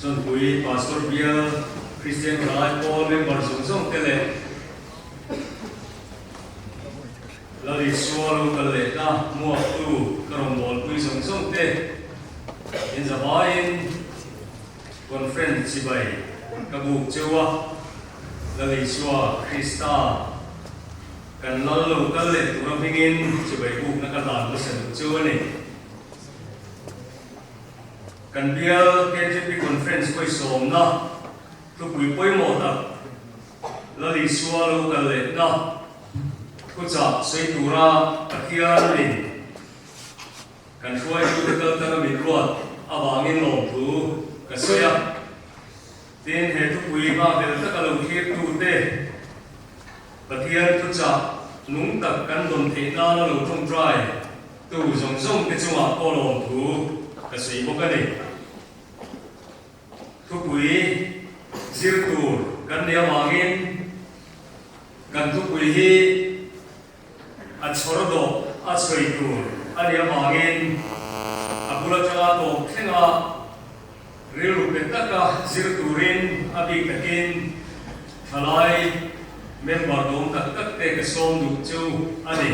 Chawnpui Pastor Bial Kristian Thalai Pawl member zawng zawng te leh Lal Isua lo kal leh ta hmuaktu ka rawngbawlpui zawng zawng te inzavaiin Conference chibai ka buk cheu a, Lal Isua Krista kan lal lo kal leh tura hmingin chibai bukna ka hlan hmasa duh cheu a ni. Kan bial KTP Conference pawisawmna thupui pawimawh tak Lal Isua lo kal lehna thuchah sawi tura Pathianin kan hruaitute kal tanga min ruat avangin lawmthu ka sawi a. Tin, he thupui nghahbel taka lo thlirtute Pathian thuchah nung tak kan dawn theih nana lo tawngtai tu zawng zawng te chungah pawh lawmthu ka sawi bawk a ni. Thupui zir tur kan nei avangin kan thupui hi a chhawr dawh a chhawi tur a nih avangin a bul atanga tawp thlenga rilru pe taka zir turin a bik takin thalai member dawm tak tak te ka sawm duh chu a ni.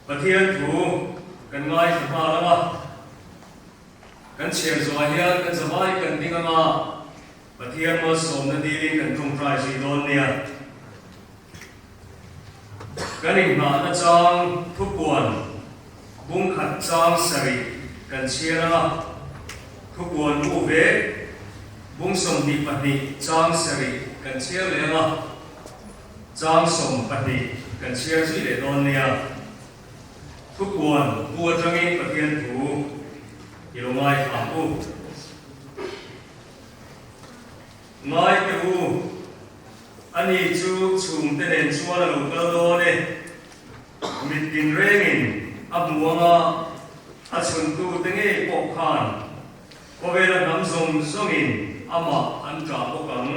Pathian thu kan ngaithla nghal ang a, kan chhiar zawhah hian kan zavai kan ding ang a, Pathian malsawmna dilin kan tawngtai zui dawn nia. Kan inhnahna chang thupuan bungkhat chang sarih kan chhiar ang a, thupuan bu vek bung 22 chang sarih kan chhiar leh ang a, Chang 12 kan chhiar zui leh dawn nia. Thupuan bu atangin Pathian thu i lo ngaithla ang u. Ngai teh u, ani chu chhungte nen chuan a lo kal dawn e. Mit tinrengin a hmu anga a chhuntute ngei pawh khan Khawvela hnam zawng zawngin amah an ṭah bawk ang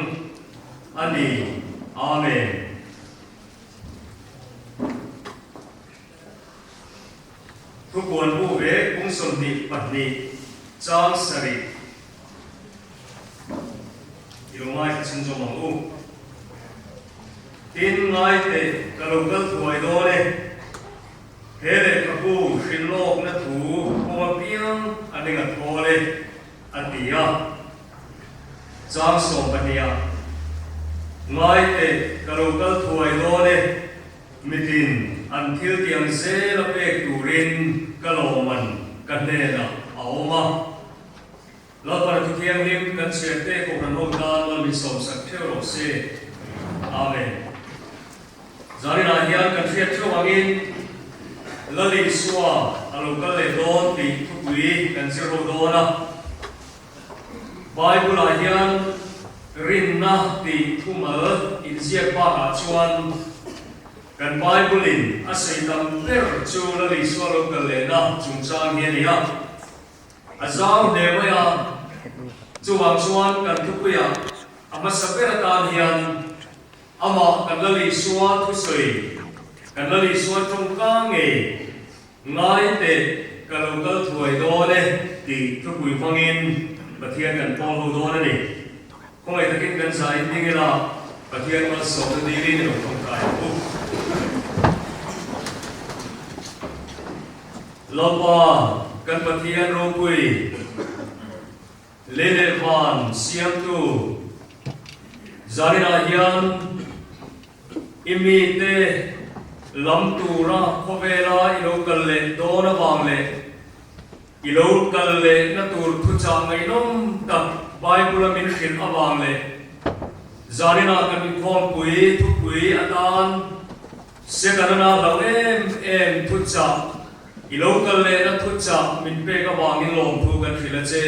a ni. Amen. Thupuan bu ve kum 22 chang sarih i lo ngaithla chhunzawm ang u. Tin, ngai teh ka lo kal thuai dawn e. He lehkhabu hrilhlawkna thu pawm apiang a ning a thawl e, a ti a. Chang 12 ah, Ngai teh, ka lo kal thuai dawn e, mitin an thil tiang zel a pek turin ka lawmman ka hnenah a awm a. Lalpana thu thianghlim kan chhiarte Kohhran ho tan mal min sawmsak theuh rawh se. Amen. Zaninah hian kan hriat theuh angin Lal Isua a lo kal leh dawn tih thupui kan zir ho dawn a. Bible-ah hian rinna tih thumal inziak bakah chuan kan Bible-in a sawi tam ber chu Lal Isua lo kal lehna chungchang hi a ni a. A zau hle mai a, chuvang chuan kan thupuiah a hmasa ber atan hian amah kan Lal Isua thusawi, kan Lal Isua tawngka ngei ngai teh ka lo kal thuai dawn e tih thupui hmangin Pathian kan pawl ho dawn a ni. Khawngaih takin kan zah in ding ila Pathian malsawmna dilin i lo tawngtai ang u. Lalpa, kan Pathian ropui, lei leh van siamtu, zaninah hian i mite lam tura khawvela i lo kal leh dawn avang leh i lo kal lehna tur thuchah ngaihnawm tak Bible-a min hrilh avang leh zaninah kan inkhawmpui thupui atan Setana hlau em em thuchah, i lo kal lehna thuchah min pek avangin lawmthu kan hrilh a che.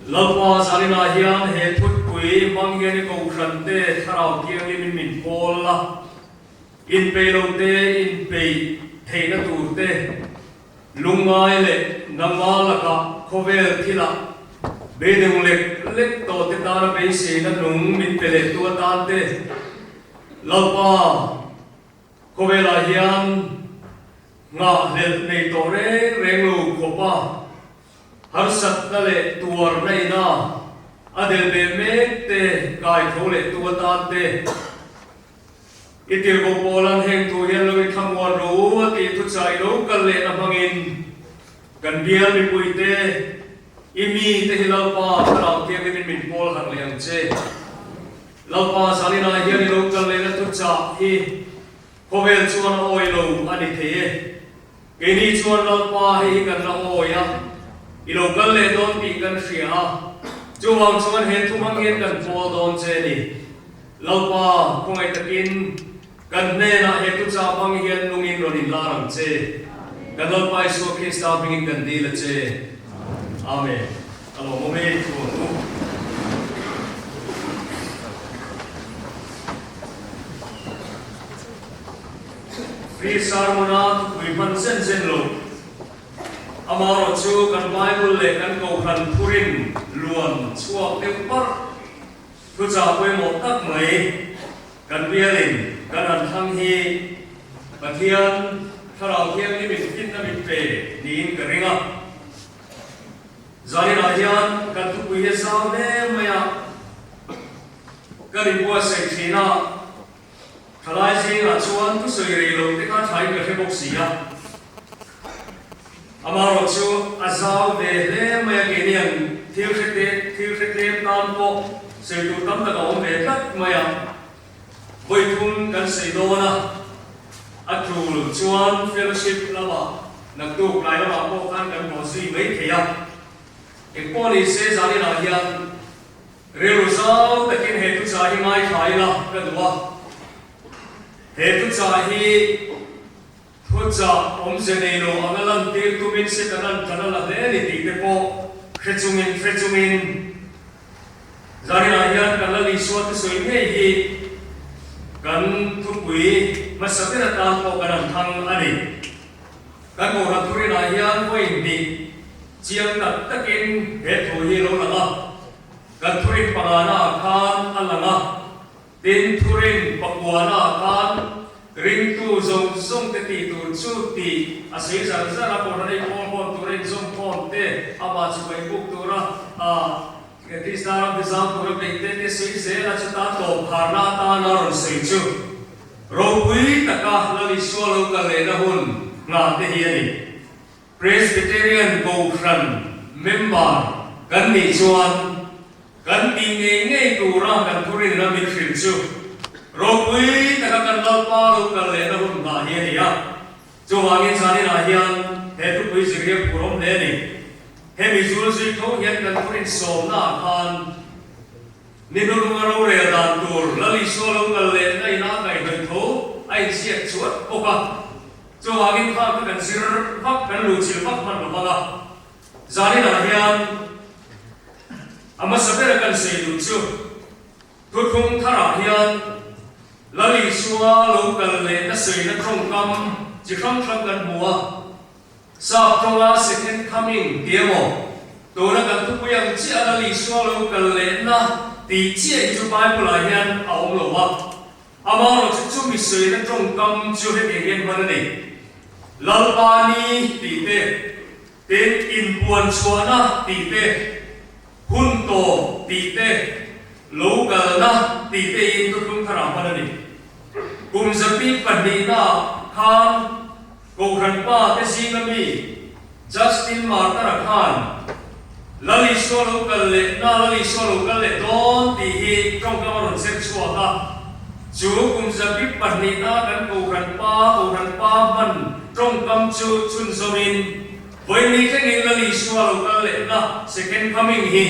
Lalpa zaninah hian he thutpui hmang hian i kohhran te thlarau thianghlimin min pawl la, inpeih lo te inpeih theihna tur te, lungngai leh nangma lakah khawvel thilah beidawng lek lek tawh te tana beiseina nung min pe leh tu atan te, Lalpa, khawvelah hian nghahhlelh nei tawh reng reng lo khawpa. Harsatna leh tuarna ina a del ve mek te kai tho leh tu atan te i tirhkoh pawlan heng thu hian lo i thlamuan rawh u a tih thuchah i lo kal lehna hmangin kan bial mipui te i mi te hi Lalpa Thlarau Thianghlimin min pawl harh leh ang che. Lalpa zaninah hian i lo kal lehna thuchah hi khawvel chuan a awi lo a ni thei e. Keini chuan Lalpa hei hi kan la awi a, i lo kal leh dawn tih kan hria a, chuvang chuan he thu hmang hian kan pawl dawn che ni. Lalpa, khawngaih takin kan hnenah he thuchah hmang hian nungin rawn inlar ang che. Kan Lalpa Isua Krista hmingin kan dil a che. Amen. A lawmawm e, thu ang u. Free sermon-a thupui hman zen zen lo. Amaherawh chu kan Bible leh kan Kohhran thurin luan chhuak deuh parh thuchah pawimawh tak mai kan bialin kan han thlang hi Pathian Thlarau Thianghlimin finna min pe niin ka ring a. Zaninah hian kan thupui hi a zau hle mai a, kan inbuatsaih thin a. Thalai zingah chuan thusawi rei lo te kha thain ka hre bawk si a. Amaherawh chu a zau ve hle mai a, keini ang thil hre te, thil hre tlem tan pawh sawi tur tam tak a awm ve tlat mai a. Vawi thum kan sawi dawn a, a tul chuan fellowship lamah naktuk tlai lamah pawh khan kan haw zui mai thei a. Engpawh ni se zaninah hian Rilru zau takin he thuchah hi ngaithla ila ka duh a. He thuchah hi thuchah awmze nei lo anga lantir tumin Setanan tan a la hle a ni tih te pawh hre chungin hre chungin zaninah hian kan Lal Isua thusawi ngei hi kan thupui hmasa ber atan pawh kan han thang a ni. Kan Kohhran thurinah hian vawiin hnih chiang tak takin he thu hi lo lang a. Kan thurin pangana ah khan a lang a, tin thurin pakuana ah khan ringtu zawng zawng te tih tur chu tih a sawi zar zar a, Kohhran ei khawl hawn tura inzawm khawn te, amah chu ngaih buk tura Krista ram te zau tura beih te te sawi zel a, chuta tawp kharna atana rawn sawi chu ropui taka Lal Isua lo kal lehna hun nghah te hi a ni. Presbyterian Kohhran member kan nih chuan kan tih ngei ngei tura kan thurinna min hrilh chu ropui taka kan Lalpa lo kal lehna hun nghah hi a ni a. Chuvangin zaninah hian he thupui zirhia phur awm hle a ni. Hemi zul zui tho hian kan thurin sawmnaah khan ni hnurunga rorel dan tur Lal Isua lo kal lehna inah kaihhnawih tho a inziak chuat bawk a. Chuvangin kha kha kan zir vak, kan luhchilh vak hman lo vang a, zaninah hian a hmasa bera kan sawi duh chu thuthlung tharah hian Lal Isua lo kal leh na sawina tawngkam chi hrang hrang kan hmu a, Sap tawnga second coming ti emaw, tuna kan thupui ang chiah Lal Isua lo kal lehna tih chiah hi chu Bible-ah hian a awm lo a. Amaherawh chu chumi sawina tawngkam chu hetiang hian hman a ni, Lalpa ni tih te, tin inpuan chhuahna tih te, hun tawp tih te, lo kalna tih te in thuthlung tharah hman a ni. Kum zapi pahnihnaah khan Kohhran pa te zinga mi Justin Martyr-a khan Lal Isua lo kal leh na Lal Isua lo kal leh dawn tih hi tawngkam a rawn chher chhuak a. Chu kum zabi pahnihna kan Kohhran pa Kohhran pa hman tawngkam chu chhunzawmin vawiin thlengin Lal Isua lo kal leh na Second Coming hi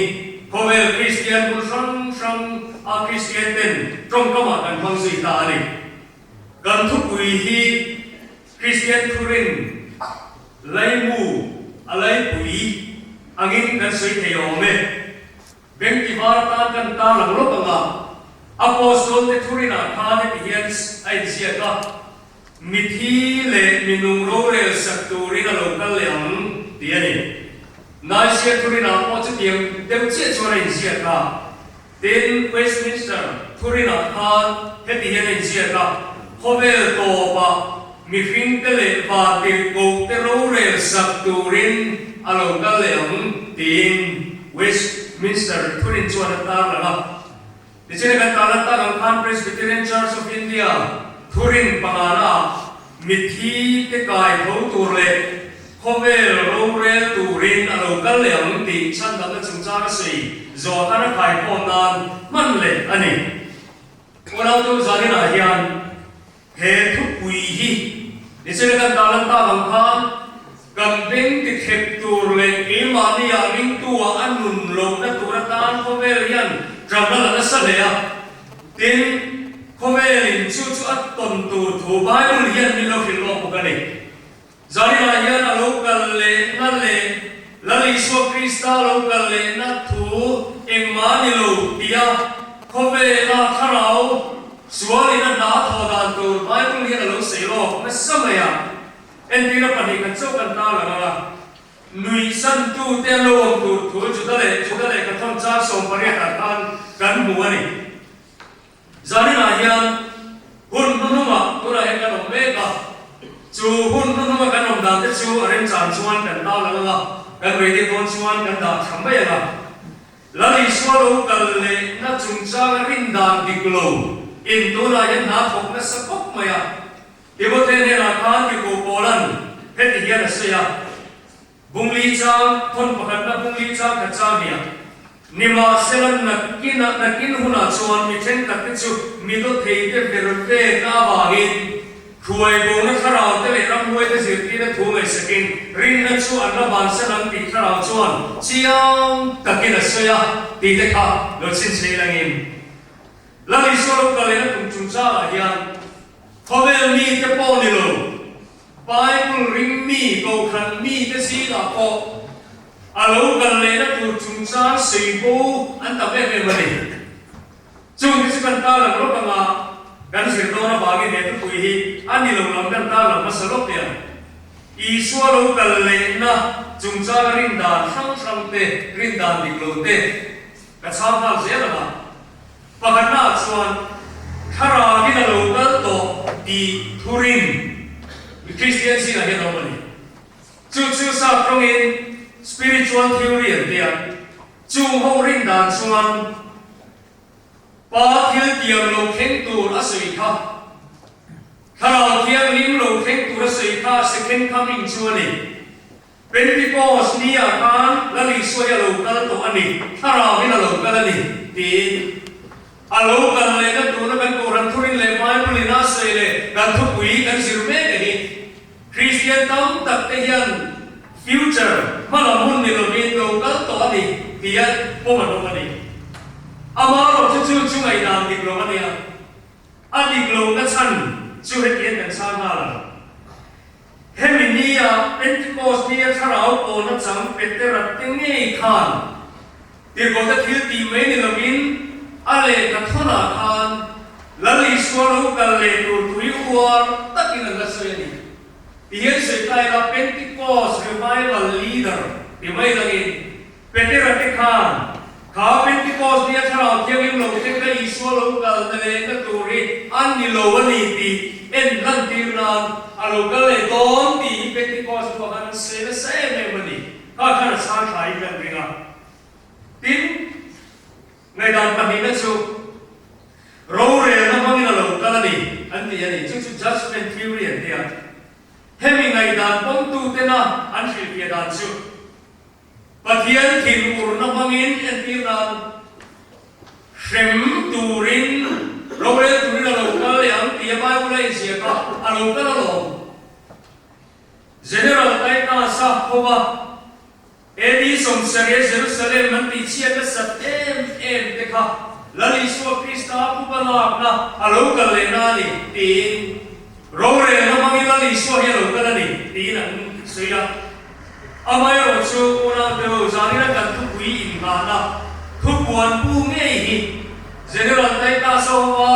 khawvel Kristian hmun hrang hrang a Kristian ten tawngkamah kan hmang zui ta a ni. Kan thupui hi Kristian thurin laimu a laipui angin kan sawi thei awm e. Beng tivar atan kan tar lang lawk ang a, Apostol te thurinah khan heti hian a inziak a, Mithi leh minung rorel sak turin a lo kal leh ang tih a ni. Naisia thurinah pawh chutiang deuh chiah chuan a inziak a. Tin, Westminster thurinah khan heti hian a inziak a, Khawvel tawpah mihringte leh vantirhkohte rorel sak turin. a lo kal leh ang tiin Westminster thurin chuan a tarlang a. Tichuan kan tarlan tak ang khan Presbyterian Church of India thurin pangana mitthi te kai tho tur leh khawvel rorel turin a lo kal leh ang tih chhandamna chungchang a sawi zawh atan a khaikhawm nan hman leh a ni. Unautu zaninah hian He thupui hi nichina kan tarlan tak ang khan kan beng ti thlep tur leh keimahniah ringtu-ah a nun lohna tur atan khawvel hian ṭan a la nasa hle a. Tin, khawvelin chu chu a tawn tur thu Bible hian min lo hrilh lawk bawk a ni. Zaninah hian a lo kal lehna leh Lal Isua Krista lo kal lehna thu engmah ni lo tia khawvela thlarau sualin a hna thawh dan tur Bible hian a lo sawi lawk nasa mai a. Entirna pahnihkhat chauh kan tarlang ang a, nuihsantute an lo awm tur thu Juda leh Juda lehkha thawn chang 18 ah khan kan hmu a ni. Zaninah hian hun hnuhnungah tunah hian kan awm mek a, chu hun hnuhnunga kan awm dan te chu a remchan chuan kan tarlang ang a, kan rei deuh dawn chuan kan dah tha mai ang a. Lal Isua lo kal lehna chungchanga rin dan dik lo in tunah hian hna thawk nasa khawp mai a. Timothea hnenah khan Tiko Paula'n heti hian a sawi a. Bungli chang, thawn pakhatna bungli chang khat chang nia. Nimahsela nakinah nakin hunah chuan mi thenkhat te chu mi dawthei te ver ve ka avangin hruaibona thlarau te leh ramhuai te zirtirna thu ngaihsakin rinna chu an la bansan ang tih thlarau chuan chiang takin a sawi a tih te kha lo chhinchhe ilangin Lal Isua lo kal lehna kum chungchangah hian khawvel mite pawh ni lo Bible ring mi Kohhran mite zingah pawh a lo kal lehna tur chungchang sawi bo an tam em em a ni. Chung hi chu kan tarlang lawk anga kan zir dawn avangin he thupui hi a ni lo lam kan tarlang hmasa lawk teh ang. Isua lo kal lehna chungchanga rin dan hrang hrang te, rin dan dik lo te ka chhang nghal zel ang a. Pakhatnaah chuan thlarauin a lo kal tawh tih thurin mi Kristian zingah hian a awm a ni. Chu chu sap tawngin spiritual theory an ti a, chung ho rin dan chuan Pa thil tiam lo thleng tur a sawi kha, thlarau thianghlim lo thleng tur a sawi kha second coming chu a ni. Pentikos ni-ah khan Lal Isua hi a lo kal tawh a ni, thlarauin a lo kal a ni, tiin a lo kal lehna tuna kan Kohhran thurin leh Bible-in a sawi leh kan thupui kan zir mek a hi. Kristian tam tak te hian future hmalam hun ni lovin lo kal tawh a ni tia pawm an awm a ni. Amaherawhchu chu chu ngaihdan dik lo a nia. A dik lohna chhan chu hetiang kan chhang nghal ang. Hemi nia Pentecost nia thlarau pawlna chang Petera te ngei khan tirhkohte thil tih mai ni lovin a lehkha thawnah khan Lal Isua lo kal leh tur tui uar takin an la sawi a ni. Tihian sawi ta ila Pentecost revival leader ti mai langin Petera te khan, Kha Pentecost nia Thlarau Thianghlim lo thleng kha Isua lo kalna lehna tur hi a ni lo a ni tih en hlantir nan a lo kal leh dawn tih hi Pentecost hnuah khan an sawi nasa em em a ni. Kha khan a chhang thlai in kan ring a. Tin, ngaihdan pahnihna chu rorelna hmangin a lo kal a ni an ti a ni. Chu chu Judgement Theory an ti a. Hemi ngaihdan pawmtutena an hrilhfiah dan chu, Pathian thinurna hmangin entir nan hrem turin rorel turin a lo kal leh ang tih a Bible a inziak a, a lo kal alawm. General Titus-a hova AD 70 Jerusalem an tihchhiat nasat em em te kha Lal Isua Krista pupa lakna a lo kal lehna a ni tiin rorelna hmangin Lal Isua hi a lo kal a ni tiin an sawi a. Amaherawh chu unaute ho zanina kan thupui inghahna thupuan pu ngei hi General Titus a awm a,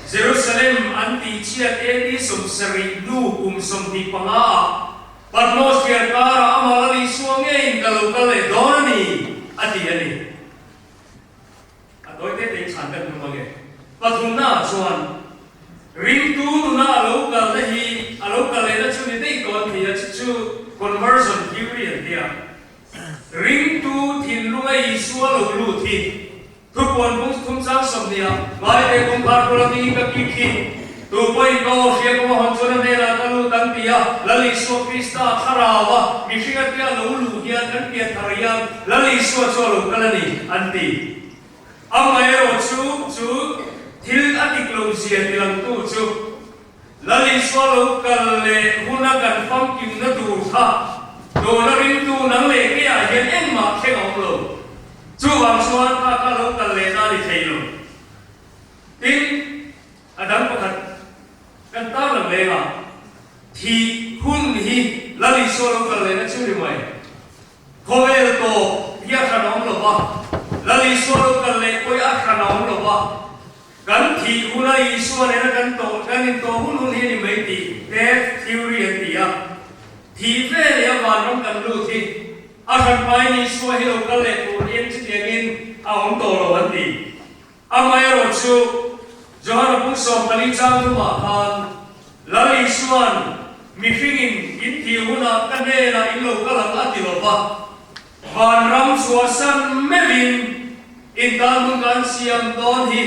Jerusalem an tihchhiat AD 70 hnu kum 25 ah Patmos thliar karah amah Lal Isua ngeiin ka lo kal leh dawn a ni a ti a ni. A tawi te tein chhan kan tum ange. Pathumnaah chuan ringtu nuna a lo kalna hi a lo kal lehna chu ni daih dawn thei a, chu chu. Conversion theory an ti a. Ringtu thinlunga Isua lo lut hi Thupuan bung thum chang 20 ah Ngaite kawngkhar bula dingin ka kik hi tu pawhin ka aw hria kawng a hawn chuan a hnenah ka lut an ti a, Lal Isua Krista thlarau a mihring atia lo luh hian kan pian thar hian Lal Isua chu a lo kal a ni an ti. Amaherawh chu chu thil a dik lo zia tilangtu chu Lal Isua lo kal leh huna kan famkimna tur kha tuna ringtu nang leh keiah hian engmah thleng a awm lo. Chuvang chuan kha kha lo kal leh na ni thei lo. Tin, a dang pakhat kan tarlang lengah thih hun hi Lal Isua lo kal lehna chu ni mai. Khawvel tawp hi a hran awm lo va, Lal Isua lo kal leh pawh hi a hran awm lo va. Kan thih huna Isua nena kan tawh kan intawh hun hun hi a ni mai tih death theory an ti a. Thih ve leh a vanram kan lut hi a hran hmain Isua hi lo kal leh tur hian chutiangin a awm tawh lo an ti. Amaherawh chu Johana bung 14 chang thumah khan Lal Isua'n mihringin in thih hunah ka hnenah in lo kal ang a ti lo va. Vanram chhuahsan meuhin intan hun ka han siam dawn hi,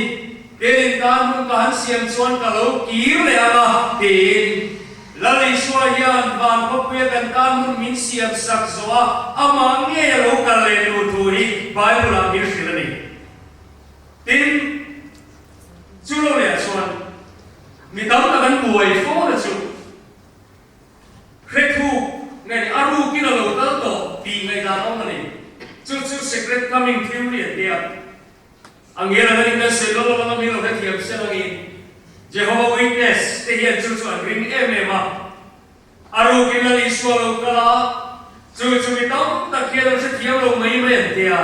tin intan hun ka han siam chuan ka lo kir leh ang a, tiin Lal Isua hian van khawpuia kan tan hun min siam sak zawh a, amah ngei a lo kal leh tur thu hi Bible-ah min hrilh a ni. Tin, chu lo lehah chuan mi tam tak an buai fo na chu. Hrethu nge ni a rukin a lo kal tawh tih ngaihdan awm a ni. Chu chu secret coming theory an ti a. Angel ang anin kan sawi lo lo anga min lo hrethiam sel angin Jehovah Witness te hian chu chu an ring em em a. A rukin Lal Isua lo kal a, chu chu mi tam tak hian an hrethiam lo mai mai an ti a.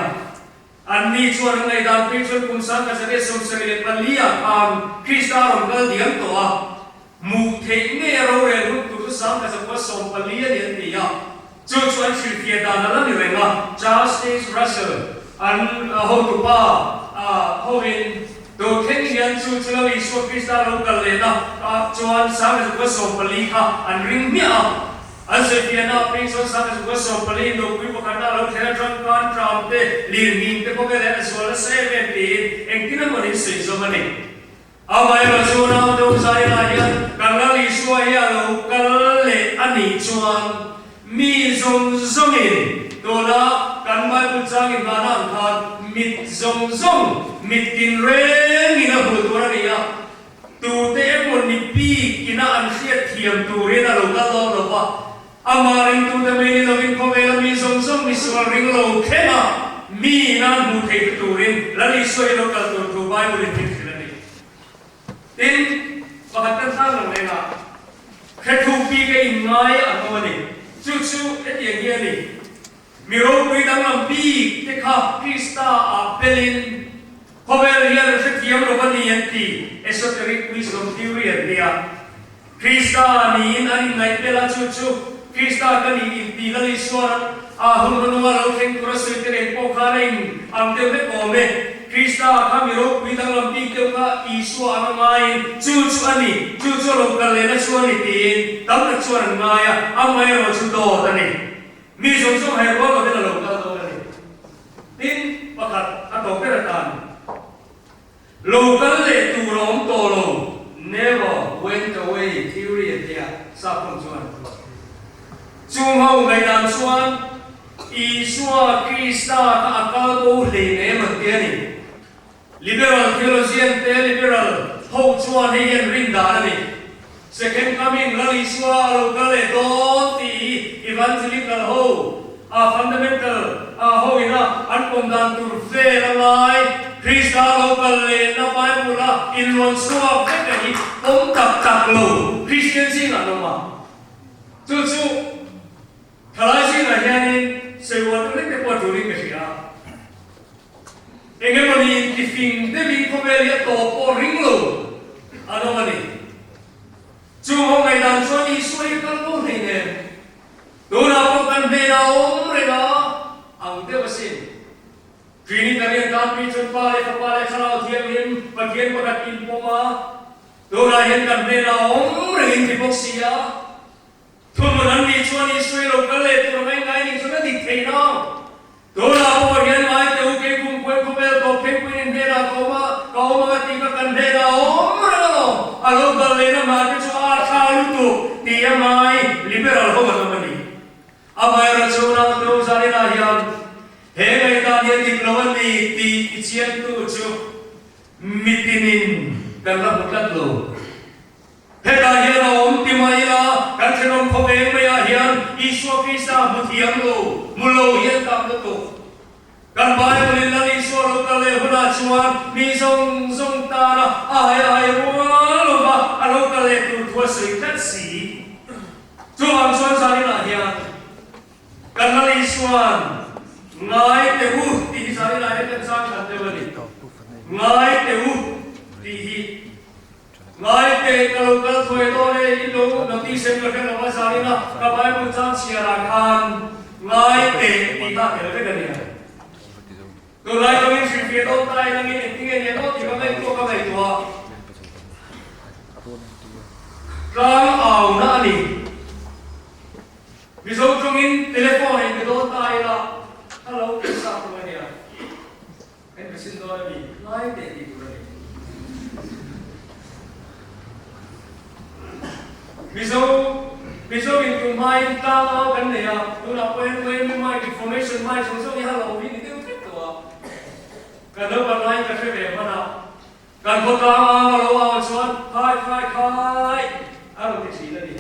Anni chuan an ngaihdan phei chuan kum 1974 ah khan Krista a rawn kal diam tawh a, hmuh theih ngei a rorel hun tur chu 1914 a ni an ti a, chu chu an hrilhfiah dan a la ni reng a, Charles Taze Russell an hotupa hovin tun thleng hian chu chu Lal Isua Krista lo kal lehna chuan 1914 kha an ring hmiah a. An sawifiahna phei chuan 1914 nupui pakhatna a lo thlen atang khan tram te, lirnghing te khawvel hian a zual nasa em em tiin engtin emaw nin sawi zawm a ni. Amaherawh chu naute Uzaia hian kan Lal Isua hi a lo kal leh a nih chuan mi zawng zawngin tuna kan Bible changin nghahna ang khan mit zawng zawng, mit tinrengin a hmuh tur a ni a. Tute emaw ni bik ina an hriat thiam turin a lo kal dawn lo va, amah ringtute mai ni lovin khawvela mi zawng zawng misual ring lo thleng a, mi ina an hmuh theih te turin Lal Isua hi lo kal tur thu Bible in min hrilh a ni. Tin, pakhat kan tlang lo reng a, hrethu bik a inngai an awm a ni. Chu chu hetiang hi a ni. Mi ropui danglam bik te kha Krista ah belin khawvel hian an hrethiam lo a ni an ti, esoteric wisdom theory an ti a. Krista niin an inngaih bel a, chu chu Krista ka nih inti Lal Isuan a hun hmanunga lo thleng tur a sawi te nen pawh khan a in ang deuh vek awm e. Krista kha mi ropui danglam bik deuh kha Isua ang a ngaiin chu chu a ni, chu chu a lo kal lehna chu a ni tiin tam tak chuan an ngai a, amaherawh chu dawt a ni. Mi zawng zawng hai rual lovin a lo kal dawn a ni. Tin, pakhat a tawp ber atan lo kal leh tur a awm tawh lo, never went away theory an ti a, sap hmang chuan. Chung ho ngaihdan chuan Isua Krista kha a kal bo hleinem an ti a ni. Liberal theologian te liberal ho chuan hei hian rin dan a ni. Second coming Lal Isua a lo kal leh dawn tih hi evangelical ho a fundamental a ho ina an pawm dan tur vel a ngai. Krista a lo kal lehna Bible a inluan chhuak vek a hi pawm tak tak lo Christian zingah an awm a. Chu chu thalai zingah hianin sawiuan deuh hlek te pawh a tulin ka hria a. Eng emawni intifing deuhin khawvel hi a tawp pawh ring lo an awm a ni. Chung ho ngaihdan chuan Isua hi a kal bo hlei nen tunah pawh kan hnenah a awm reng a ang deuh asin. Trinitarian tanpui chuan Pa leh Fapa leh Thlarau Thianghlim Pathian pakhat inpawm a, tunah hian kan hnenah a awm reng inti bawk si a. Thuhmun an nih chuan Israel lo kal leh tur ngai ngai nih chuan a dik thei nang. Tunah pawh hian ngai teh u kei kum khuai khawvel tawp thlengpuiin in hnenah ka awm a, ka awm ang a tih kha kan hnenah a awm reng alawm. A lo kal lehna hma te chu a tha lutuk ti a ngai liberal ho an awm a ni. Amaherawhchu naute u zaninah hian he ngaihdan hi a dik lo a ni tih i chiangtu chu mitinin kan la hmu tlat lo. Hetah hian a awm ti mai ila, kan thenawm khawveng maiah hian Isua Krista hmu thiam lo, hmu lo hi an tam lutuk. Kan Bible-in Lal Isua lo kal leh hunah chuan mi zawng zawng tana a hai a hai rual lova a lo kal leh tur thu a sawi tlat si. Chuvang chuan zaninah hian kan Lal Isua'n ngai teh u tih hi zaninah hian kan chang khat deuh a ni. Ngai teh u tih hi. Ngai teh, ka lo kal thuai dawn e, i lo notice em ka hre lo a, zanin a ka Bible chang chhiarah khan ngai teh tih kha a tel vek a nia. Tunlai tawngin hrilhfiah dawn ta in angin engtinge nia dawn tih ka ngaihtuah ka ngaihtuah. Tlang auna a ni. Mizo tawngin telephone in ka dawn ta ila, hello tih sak tur a nia. Kan be sin dawn a mi, ngai teh tih tur a ni. Mizo, Mizo in tum hmain tlang au kan nei a, tunah pawh hian UMU mic information mic zawng zawng hi a lo hi ni deuh vek tawh a. Kan naupang laiin ka hre ve hman a, kan khaw tlang au a lo au chuan khai khai khai a rawn ti thin a ni.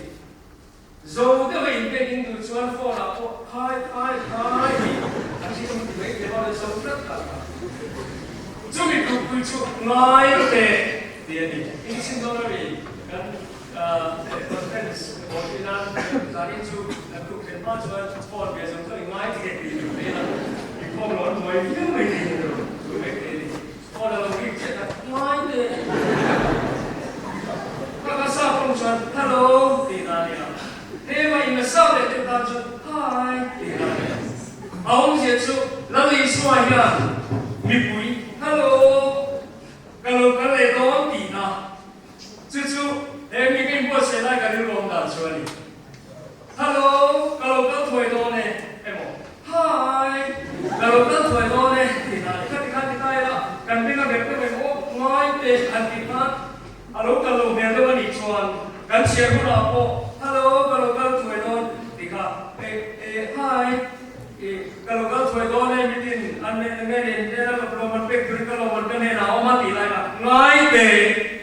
Zo deuha inpek in duh chuan phone ah pawh khai khai khai tih an hre awm ti mai thei a, zo tlat tlat a. Chumi tukpui chu ngai teh tih a ni. Inchhin dawn a ri kan conference pawl hi nan zanin chu kan tuk thlen hma chuan phone ve zawng zawng i ngai teh tih duh mai a, inkhawm lo an buai viau mai thei ni lo duh mai thei a ni. Phone a lo rik chiah ta ngai teh. Ka ka sa pawng chuan hello tih na a ni a, hema in la sa leh deuh tan chuan hi tih na a ni a. A awmzia chu Lal Isua hian mipui hello ka lo kal leh dawn tih na chu chu he mi ka inbuatsaih lai ka rilru awm dan chu a ni. Hello ka lo kal thuai dawn e emaw Hi ka lo kal thuai dawn e tih na a ni. Khati khan ti ta ila kan beng a berh deuh em aw ngai te han tih khan A lo kal lo hmel deuh a nih chuan kan chhiar hunah pawh Hello ka lo kal thuai dawn tih kha eh eh hi ih ka lo kal thuai dawn e mitin an nge nen nen a lawm an pek turin ka lawm an ka hnenah a awm a tih lai kha ngai teh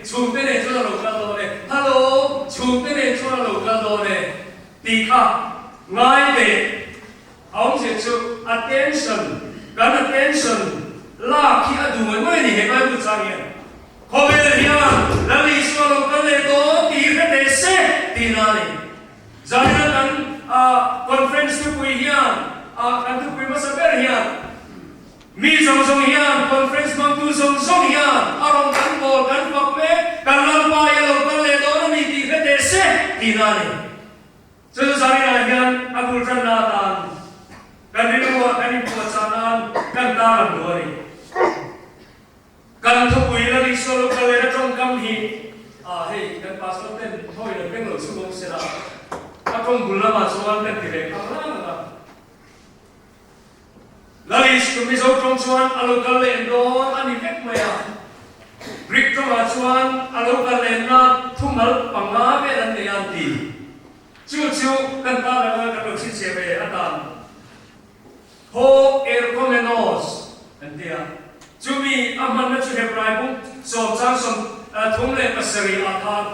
chhungte nen chuan a lo kal dawn e Hello chhungte nen chuan a lo kal dawn e tih kha ngai teh A awmzia chu attention, kan attention lak hi a duh mai mai a ni he Bible chang hian. Khawvel hian Lal Isua lo kal leh dawn tih hi hre teh se tihna a ni. Zaina kan conference thupui hian kan thupui hmasa ber hian mi zawng zawng hian conference hmangtu zawng zawng hian a rawn kan bawl kan fak mek kan Lalpa hi a lo kal leh dawn a ni tih hre teh se tihna a ni. Chu zaninah hian a bul tanna atan kan rilruah kan inpuahchah nan kan tarlang duh a ni. Kan thupui Lal Isua lo kal lehna tawngkam hi ah hei kan pastor ten thawiin an beng lo chu bawk sela a tawng bul lamah chuan kan ti ve khang lang ang a. Lal Isu Mizo tawng chuan a lo kal leh dawn a ni vek mai a. Greek tawngah chuan a lo kal lehna thumal panga vel an nei a an ti. Chu chu kan tan anga kan lo chhinchhiah ve atan Ho erchomenos an ti a. Chumi a hmanna chu Hebrai bung sawmchang 37 ah khan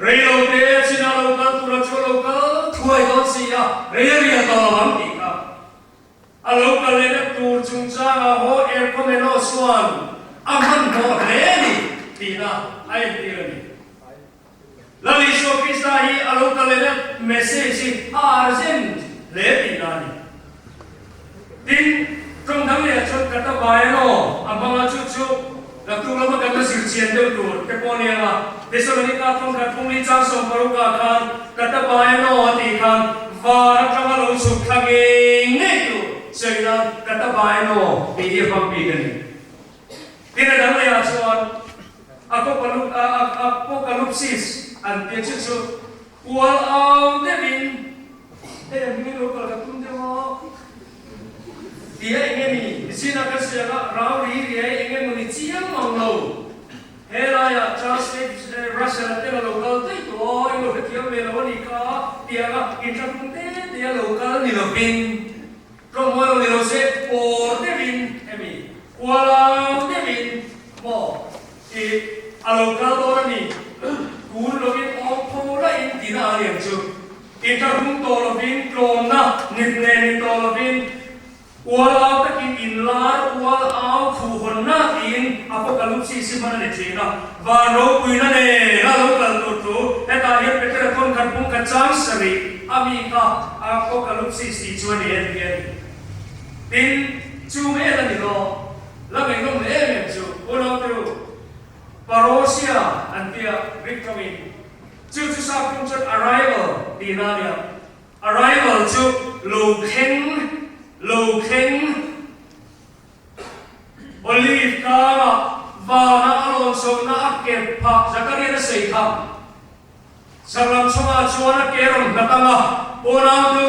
Rei lo te a chin a lo kal tura chu a lo kal thuai dawn si a, rei a rial tawh lo ang tih kha. A lo kal lehna tur chungchangah haw Erkhawmeno chuan a hmanhmawh hle a ni tihna a entir a ni. Lal Isua Krista hi a lo kal lehna message hi a urgent hle tihna a ni. Tin, tawng dang lehah chuan Katabayano a hmang a, chu chu naktuk lama kan la zir chian deuh tur te pawh a ni ang a. Thesalonika tawng khat phungli chang 60 ah khan Katabayano a tih khan var atanga lo chhuk thla ngei ngei tur sawi nan Katabayano tih hi a hmang bik a ni. Tin, a dang lehah chuan Apocalypsis an tia chu chu kual au deuhin. Hei a hmingin lo kal ka tum deuh a. Tia eng nge ni? Nichinah kan sawi ang a, rau ri riai eng nge maw ni chiang mang lo. He laiah Charles Russell a tel a lo kal daih tawh a, eng lo hrethiam ve lo a nih kha tiang a inthlahrung te te a lo kal ni lovin tlawmngawi lo ni lo se pawr deuhin hemi kualau deuhin maw ih a lo kal dawn a ni. Kun lovin awm tho laiin tihna a ni ang chu. Inthlahrung tawh lovin tlawmna nit nen ni tawh lovin Ual au takin inlar ual au khuhhawnna tiin Apocalypsis hi hman a ni thin a. Van ropuina nen a lo kal tur thu hetah hian Petera thawn khat bung khat chang sarih a mi kha Apocalypsis tih chu a ni en hi a ni. Tin, chu mel a ni lo. La ngaihnawm leh em em chu Unau te u, Parousia an tia Greek tawngin chu chu sap tum chuan arrival tihna a nia. Arrival chu lo thleng, lo thleng. Olive tlangah vana a rawn chhohna a kep phah Zakaria a sawi kha. Chhaklam chungah chuan a ke rawn nghat ang a, Unau nu,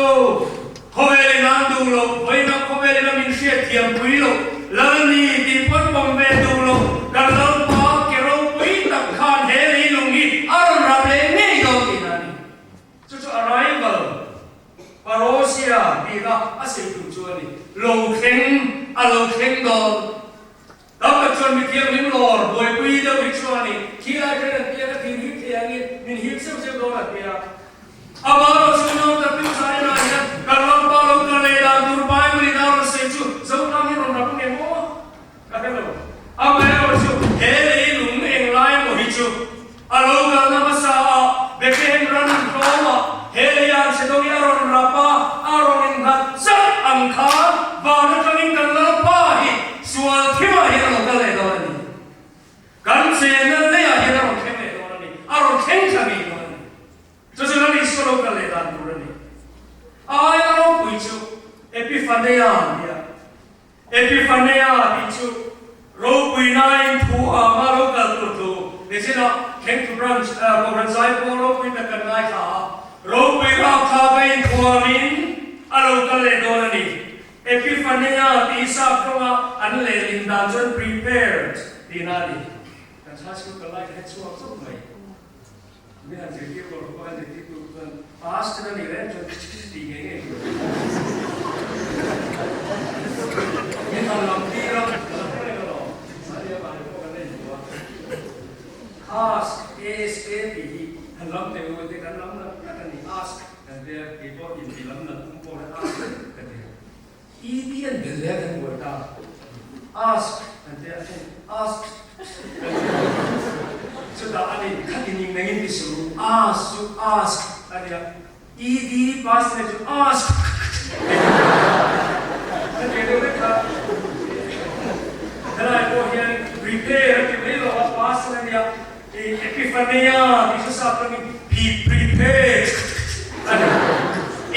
khawvelin an duh loh, vawiinah khawvelin a min hriatthiam pui loh, Lal ni tih pawn pawm ve duh loh, kan Lalpa ke ropui tak khan he leilung hi a rawn rap leh ngei dawn tihna a ni. Chu chu arrival, parousia tihna a sawi tur chu a ni. Lo thleng, a lo thleng dawn. Tam tak chuan mithianghlim lawr buaipui deuh hi chuan i khi lai khan an piang a thil hip thei angin min hip zeuh zeuh dawn a tia. Amah erawh chu nau tak deuh zai lai hian kan lalpa lo kal leh dan tur Bible in a rawn sawi chu Zotlang hi rawn rap nge maw? Ka hre lo. Amaherawhchu, he leilung eng lai emaw hi chu a lo kalna hmasa a, Bethlehem ran tlawmah he lei an che dawng i a rawn rap a, a rawn innghat zat ang khan van atangin kan Lalpa hi sual thimah hian a lo kal leh dawn a ni. Kan chenna leiah hian a rawn thleng leh dawn a ni. A rawn thleng thla ngei dawn a ni. Chu chu Lal Isua lo kal leh dan tur a ni. A aia ropui chu Epiphaneia an ti a. Epiphaneia tih chu ropuinain thu anga lo kal tur thu nichinah Thlengtu Branch Kohhran Zaipawl ropui tak kan ngaithla a, ropui rapthlak a inthuamin a lo kal leh dawn a ni. Epiphaneia tih sap tawnga an lehlin dan chuan prepared tihna a ni. Kan high school kal lai ka hre chhuak chauh mai. Min han zirtir tur pawh kan zirtir tur chuan pass ten a nih reng chuan tih ngei ngei tur. Min han lam tir a, ka la hre reng alawm. Mahni a mahni pawh kan la inhmu a. Ask, ASK tih hi han lam teh u te kan lam nat nat a ni. Ask kan tia, kei pawh inti lam nat tum pawh hian ask ka ti a. ED an bel leh a kan buai ta. Ask kan tia a then ask kan tia. Chutah a ni khatin ing nangin ti suh u. Ask chu ask a nia. ED past tense chu ask ka ti deuh vek kha. Helai pawh hian prepare a ti mai lo a past tense a nia. Epiphaneia tih chu sap tangin be prepared a ni.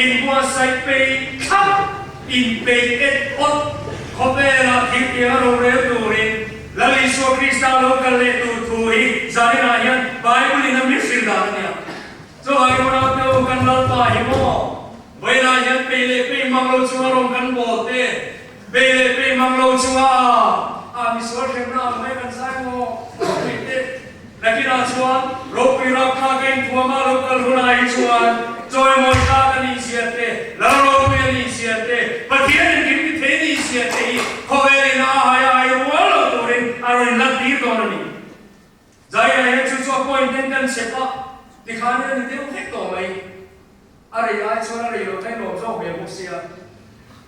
Inbuatsaih peih thlap, inpeih et awt khawvelah thil tiang a rorel turin Lal Isua Krista lo kal leh tur thu hi zaninah hian Bible in a mi hrilh dan a nia. Chuvangin unau te u kan Lalpa hi maw vawiinah hian peih leh peih mang lo chunga rawn kan bawl te, peih leh peih mang lo chunga a misual hremna ang mai kan zai maw ropui te. Nakinah chuan ropui rapthlak a inthuam a lo kal hunah hi chuan chawimawi tlak a nih zia te, Lal ropui a nih zia te, Pathian engkim ti thei nih zia te hi khawvelin a hai a hai rual lo turin a rawn inlantir dawn a ni. Zaina hian chu chu a point ten kan chep a, tikhan in a ni deuh vek tawh mai. A rei ai chuan a rei lo kha i lawm zawk ve bawk sia.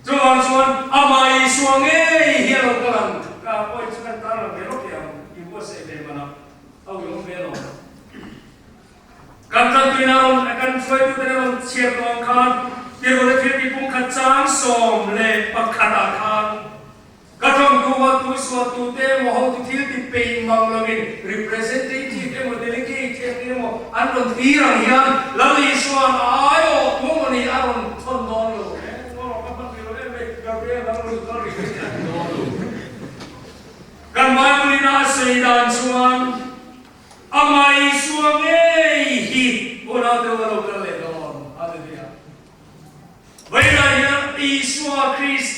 Chuvang chuan amah Isua ngei hi a lo kal ang. Ka point chu kan tarlang ve lawk thei ang, inbuatsaih ve manah a uiawm ve lo. Kan tantuina rawn kan hruaituten a rawn chhiar tawh ang khan Tirhkohte thiltih pumkhat chang 11 ah khan, Ka tawngtu a tuisuah tute emaw hotu thil ti peih mang lovin representative emaw delegate eng emaw an rawn tir ang hian Lal Isua'n a aiawh tu emaw ni a rawn thawn dawn lo. Engawh ka hman rih lo em mai, Gabriel dang rawn kal rih mai a ti dawn lo. Kan Bible in a sawi dan chuan Amah Isua ngei hi unau deuh a lo kal leh dawn. Hallelujah.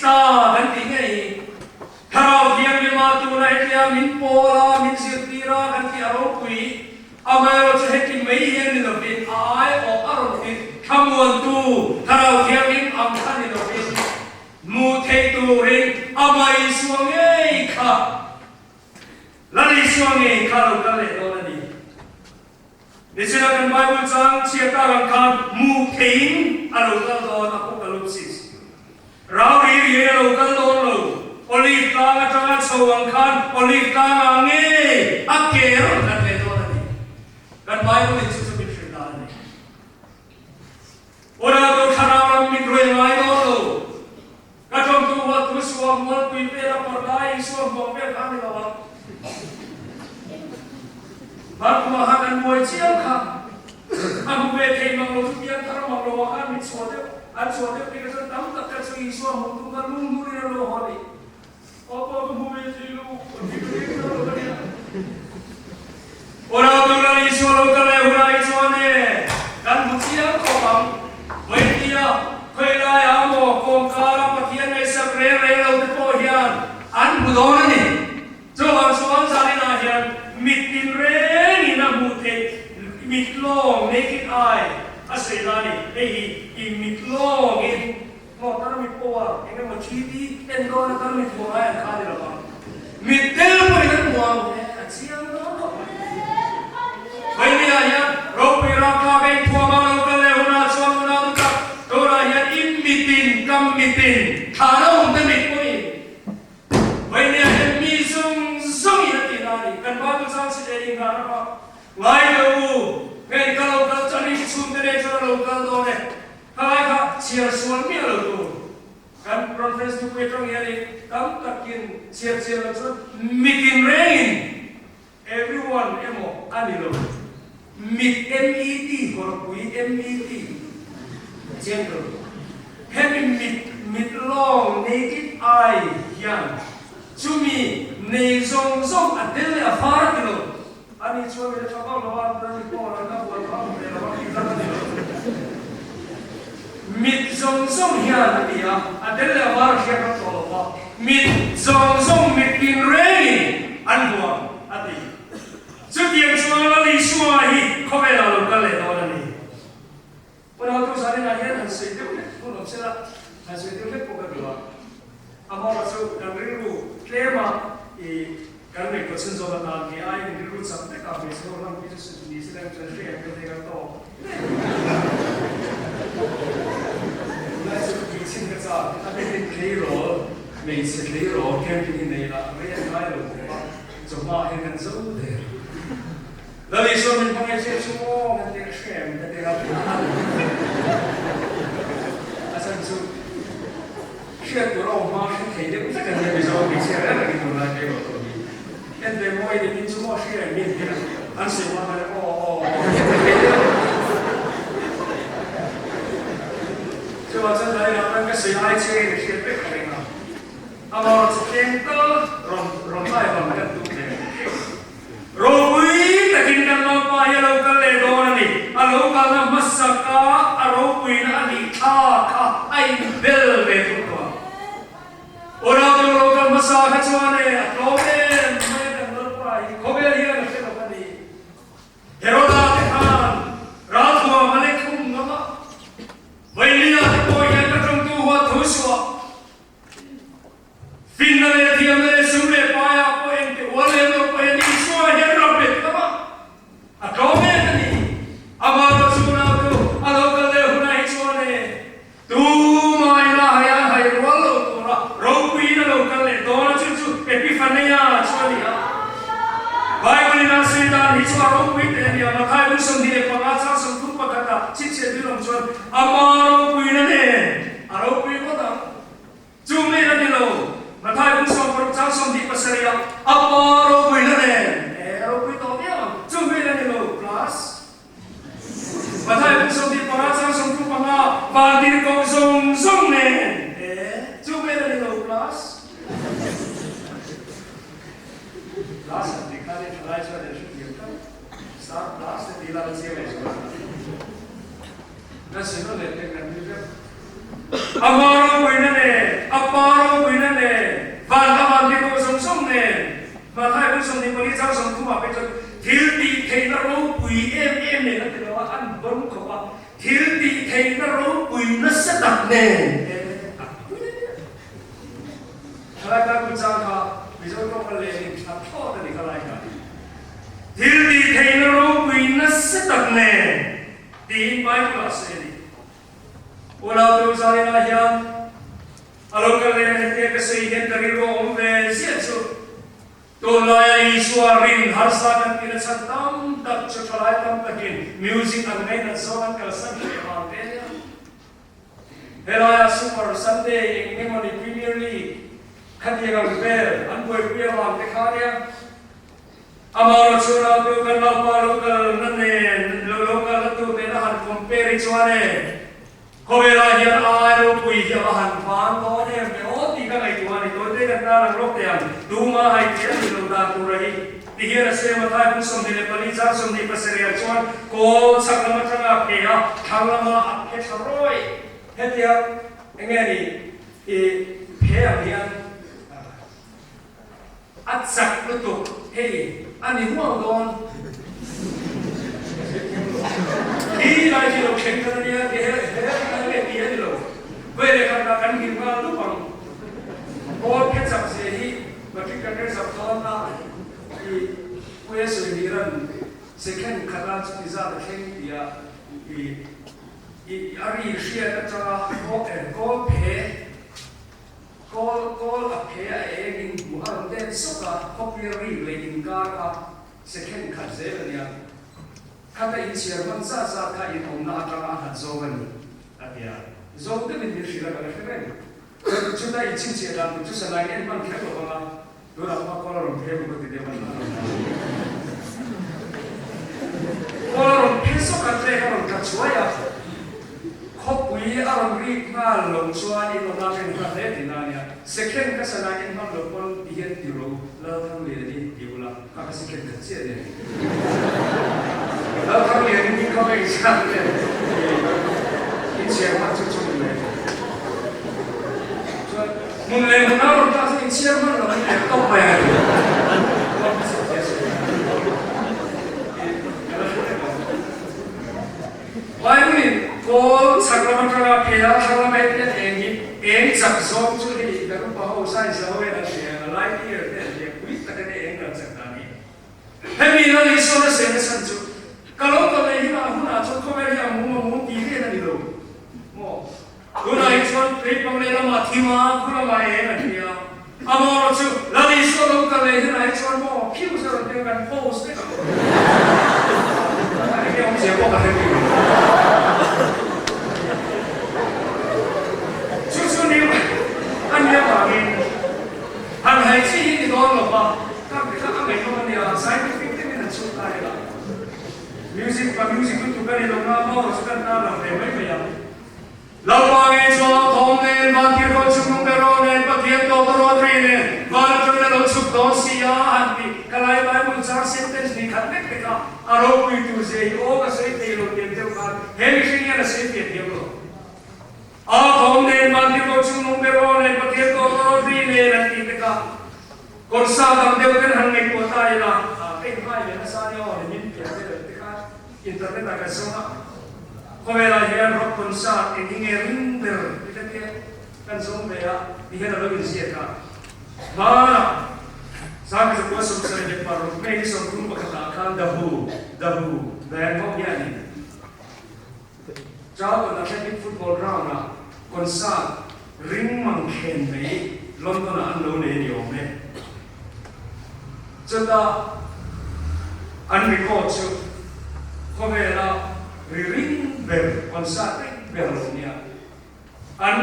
Krista kan tih ngei hi Thlarau Thianghlima tuna hetia min pawl a, min zirtir a kan tih a ropui. Amaherawhchu heti mai hian ni lovin a aiawh a rawn tirh thlamuantu Thlarau Thianghlim ang kha ni lovin hmuh theih turin Amah Isua ngei kha Lal Isua ngei kha lo kal leh dawn a ni. Nichina kan Bible chang chhiat tak ang khan hmuh theihin a lo kal dawn Apocalypsis. Rau ri riai a lo kal dawn lo. Olive tlang atanga chho ang khan Olive tlangah ngei a ke a rawn khat ve dawn a ni. Kan Bible in chu chu min hrilh dan a ni. Unau thlarau lam min ruai ngai dawn lo. Ka tawngtu huat thu suam mualpui vel a parda Isua hmuam vel kha a ni lo ang. Hmarkhuma kha kan buai chiang kha. A hmu ve thei mang lo chu piang thar mang lo ah khan mit chhuah deuh an chhuah deuh phei kha chuan tam tak kha chu Isua hmuh tu kha lung hnurin a lo haw ni. Aw pawh ka hmu ve thei lo, ka hmu ve thei lo ka nia. Unau tu lal Isua lo kal leh hunah hi chuan e, kan hmu chiang khawp ang. Vawitia, khawilaiah maw kawngkara Pathian ngaihsak reng reng lo te pawh hian an hmu dawn a ni. Chuvang chuan zaninah hian mit tin rengin a hmuh theih mit lawng, naked eye, a sawi la a ni. Hei hi i mit lawngin maw tarmit power eng emaw TV en dawn a tarmit hmuh ngai ang kha a ni lo vang. Mit tel pawhin an hmu ang he a chiang dawn khawp mai. Vawinia hian ropui rapthlak a inthuam a lo kal leh hunah chuan unau tak tunah hian i mitin kam mitin thlan a awm te mit pawhin Vawinia hian mi zawng zawngin a tih na a ni. Kan Bible chang si leh inghah rama ngai lo u, hei ka lo kal chuan i chhungte nen chuan a lo kal dawn e. Khalai kha chhiar sual miah lo tur. Kan conference thupui atang hianin tam takin chhiar chhiar lo chuan mitin rengin everyone emaw a ni lo. Mit MET hawrpui MET chiang tur. Hemi mit mit lawng naked eye hian chumi nei zawng zawng a tel leh a far a ti lo. Ani chuan min a tha vak lo a, Rani pawh a la buai vak ve lo a, tih tak a ni lo. Mit zawng zawng hian a ti a, a tel leh a var a hriat ram tawh lo va, mit zawng zawng mit tin rengin an huam a ti. Chutiang chuan Lal Isua hi khawvelah lo kal leh dawn a ni. Unau tu zaninah hian han sawi deuh hlek hun awm sela, han sawi deuh hlek pawh ka duh a. Amaherawh chu kan rilru tlema i kan ngaihtuah chhun zawk atan kei aiin rilru chak vek a, hmeichhe ho hlang phei chu ni se lang chuan hriat kan nei ang tawk. Tunlai chu tui chhin ka chak, a bikin tleirawl, hmeichhe tleirawl camping hi nei lah rei an ngai lo khawp a, chawhma hian kan zo der. Lal Isua min hmangaih chiah chu maw kan ti a hrem ka ti a, a chhan chu hriat tur a awm hma hre thei deuh vek an nia Mizo hmeichhia reng rengin tunlai phei rawh tawh hi. En ve maw i ni chu maw hria em min hian an sawi hma khan aw aw aw thei deuh. Chuvang chuan Lalina khan ka sawi ai che in a hriat vek ka ring a. Amaherawhchu tlem tal rawn rawn lai vang kan tum ve. Ropui takin kan Lalpa hi a lo kal leh dawn a ni. A lo kalna hmasaka a ropuina a nih thla kha a inbel ve thung tawh ang. Unau lo kal hmasa kha chuan e, a tlawm em mai a kan Lalpa hi khawvel hian a hre lo a ni. Heroda te khan ralthuam a lek khum ngam a, Vailina te pawh hian ka tawngtu huat thu suah. Finna leh thiamna leh sum leh paiah pawh engti ual lem lo pawh hian Isua hian ram bet ngam a, a tlawm em a ni. Amah lo chu nau chu a lo kal leh hunah hi chuan e, tumah ila hai a hai rual lo tura ropuiin a lo kal leh dawn a, chu chu Epiphaneia chu a ni a. Bible in a sawi dan hi chu a ropui teh a ni a, Mathai bung 25 chang 31 ah chhinchhiah dil awm chuan ama ropuina nen a ropui ngawt ang. Chu mail a ni lo. Mathai bung 60 chang 27 ah a pa ropuina nen e ropui tawh viau ang. Chu mail a ni lo plus Mathai bung 25 chang 35 vantirhkoh zawng zawng nen e chu mail a ni lo plus Plus an tih khan i thalai chuan an hrethiam tlat. Star plus te tih lak a chiang leh zual. Ka sino leh te kan ni vek. A hma ropuina nen a pa. chang 30 ah phei chuan thil tih theihna ropui em em nen a ti lo a, an vawn khawp a, thil tih theihna ropui nasa tak nen a ti a. Thalai Bible chang kha Mizo tawng a lehling tha thlawt a ni kha lai kha. Thil tih theihna ropui nasa tak nen tiin Bible ah sawi a ni. Unau tu Zarina hian a lo kal leh hetia ka sawi hian ka rilru a awm ve ziah chu. Tunlaia Isua rin harsa kan tihna chhan tam tak chu thalai tam takin music an ngainat zawng an kalsan hreh vang te a nia. Helaia Super Sunday eng ngemawni Premier League khatiang ang vel an buaipui avang te kha a nia. Amaherawh chu nautu kan naupa lo kal na nen lo lo kal na tur nen a han compare hi chuan e khawvelah hian ai ropui hi a va han vang dawn em ve aw tih ka ngaihtuah a ni. Tawite kan tan ang rawk teh ang tuma hai tih a nih loh dan tur a hi ti hian a sema thai hmun 24 chang 27 ah chuan kawl chhak lam atanga a phe a thlang lama a phe thla rawih hetia enge ni i phe ang hian A chak lutuk hei a ni huang dawn. Hi lai hi lo thleng tan a nia ti he he lai nge ti a ni lo. Vawi leh khat ah kan hlim nghal dup ang. Kawl phe chak zia hi matric kan result dawn na i Pu Esui Niran second khat a chuti zat a thleng tia i i a ri hriat atanga kawl phe Kawl kawl a phe a eng in hmuh a rawn den sawk a, khawpui a rik leh inkar kha second khat zel a nia. Khata inchhiar hman zat zat kha in awmna atanga a nghat zawng a ni, a ti a. Zo deuhin min hrilh a ka la hre reng. Chuta inchhinchhiah dan tur chu Sanai en hman kher lo vang a, tunah pawh kawl a rawn phe ruk a ti deuh a ni. Kawl a rawn phe sawk a, tlek a rawn tla chuai a. Khawpui a rawn rik nghal lo chuan in awm a rin nghal hle tihna a nia. Second ka sana in hman lo pawn ti hian ti ro Lalthangliani ti ula kha ka second khat chiah nen. Lalthangliani hi kha vei zat nen in chhiar hman chu chu ni mai. Chuan hmun leh hmun a rawn tlak chuan in chhiar hman lo in leh tawp mai a ni. Bible-in Kawl chhak lam atanga phei a, thlang lama heti an eng hi eng chak zawng chu hei kan upa ho science ho hian an hria ang a, light year te an hria pui tak in a eng dan chak dan hi. Hemi lal Isua na sehna chhan chu ka lo kal leh hi a hunah chuan khawvel hi a mum a mum tih riat a ni lo maw? Tunah hi chuan leipang leh lamah thim a, khu lamah eng an ti a, amaherawh chu Lal Isua lo kal leh hunah hi chuan maw phiu zar an ti a, kan post vek ang. Enge awmzia pawh ka hre bik lo. Chu chu ni a nia vangin han hai chi hi ni dawn lo va, ka kha a ngaihnawm a nia, scientific takin han chhut ta ila. Music pa music lutuk a ni lo na maw chu kan tan lo ve mai mai ang. Lalpa ngei chuan thawm nen vantirhkoh chhungnung ber aw nen Pathian tawp a rawn ri nen van atangin a lo chhuk dawn si a han ti. Ka lai Bible chang sentence ni khat lek lek a a ropui tur zia hi aw ka sawi thei lo tiang deuh khan he mihring hian a sawi fiah thiam lo. A thawm nen vantirhkoh chhungnung ber aw nen Pathian tawp a rawn ri nen an ti te kha Concert dang deuh ten han ngaihtuah ta ila ka inhai leh nasa nia aw ni min pian te leh te khan internet ah kan zawng a, khawvelah hian rock concert eng hi nge ring ber ti te te kan zawng ve a ti hian a lo inziak a. Hmanah 1976 May ni 31 ah khan The Who, The Who, band ho hianin Charlton Athletic Football Ground ah concert ring mang khen mai London ah an lo nei a ni awm e. Chuta an record chu khawvela ri ring ber, concert ring ber lo nia. An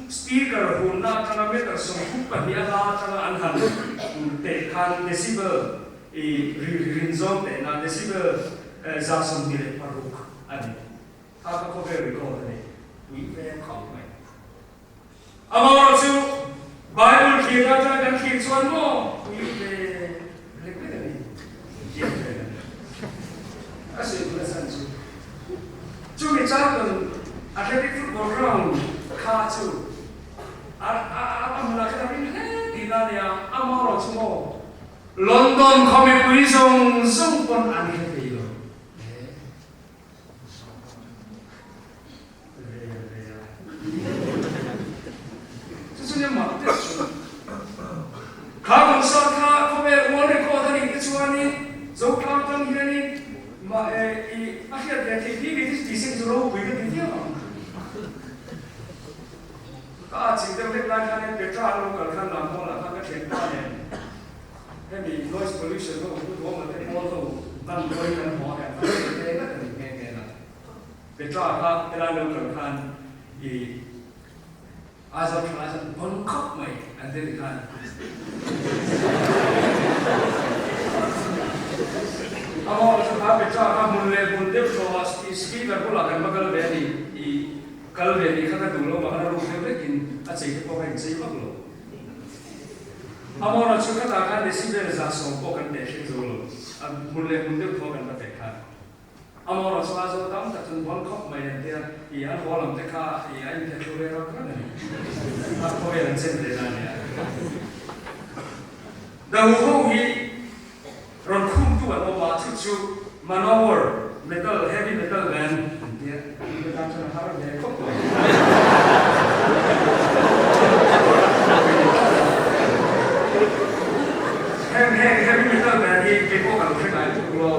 speaker hunna atanga meter 32 a hla atanga an han teh khan decibel i ri rin zawng tehna decibel 26 a ni. Kha ka khawvel record a ni. Pui ve khawp mai. Amaherawh chu Bible thlir atanga kan thlir chuan maw pui ve lek lek a ni. Thiam ve a ni. Ka sawi duhna chhan chu chumi Charlton Athletic Football Ground kha chu a a a hmunah khan a ring hle tihna a nia. Amaherawh chu maw. London khaw mipui zawng zawng pawn an hre thei lo. Chu chu nia mak deuh chu. Kha concert kha khawvel world record a nih te chuanin Zotlang tang hianin mah e i a hriat ve theih bik hi tih sen chu ropui ka ti viau ang. Ka a ching deuh hlek lai khanin Petra an lo kal khan Lammual ah khan ka thianpa nen hemi noise pollution ho pu duam te pawl ho ban dawi kan hmu a kan hman ve te ngat a ni nghe nghe na. Petra kha helai lo kal khan i Aizawl thalai chuan bon khawp mai an ti ti khan. Amah chu kha Petra kha hmun leh hmun deuh hrawh ah speaker bulah kan va kal ve a ni i Kal ve nih kha ka duh lo vang a ruk deuh vekin a chei te pawh ka inchei vak lo. Amawra chu ka tah khan decibel 110 pawh kan teh thleng zo lo, a hmun leh hmun deuh thaw kan va teh khan. Amawra chu a zo tam tak chuan bon khawp mai an tia, ih an haw lam te kha ih a intheh thlu ve rak rak a ni. A khawvel an chen ve na nia. The Hu hi Rawn khumtu an awm a, chu chu Manowar metal, heavy metal band an tia, tute tan chuan a har ve khawp mai. Heng heng heavy metal band hi kei pawh ka lo hre ngai tuk lo,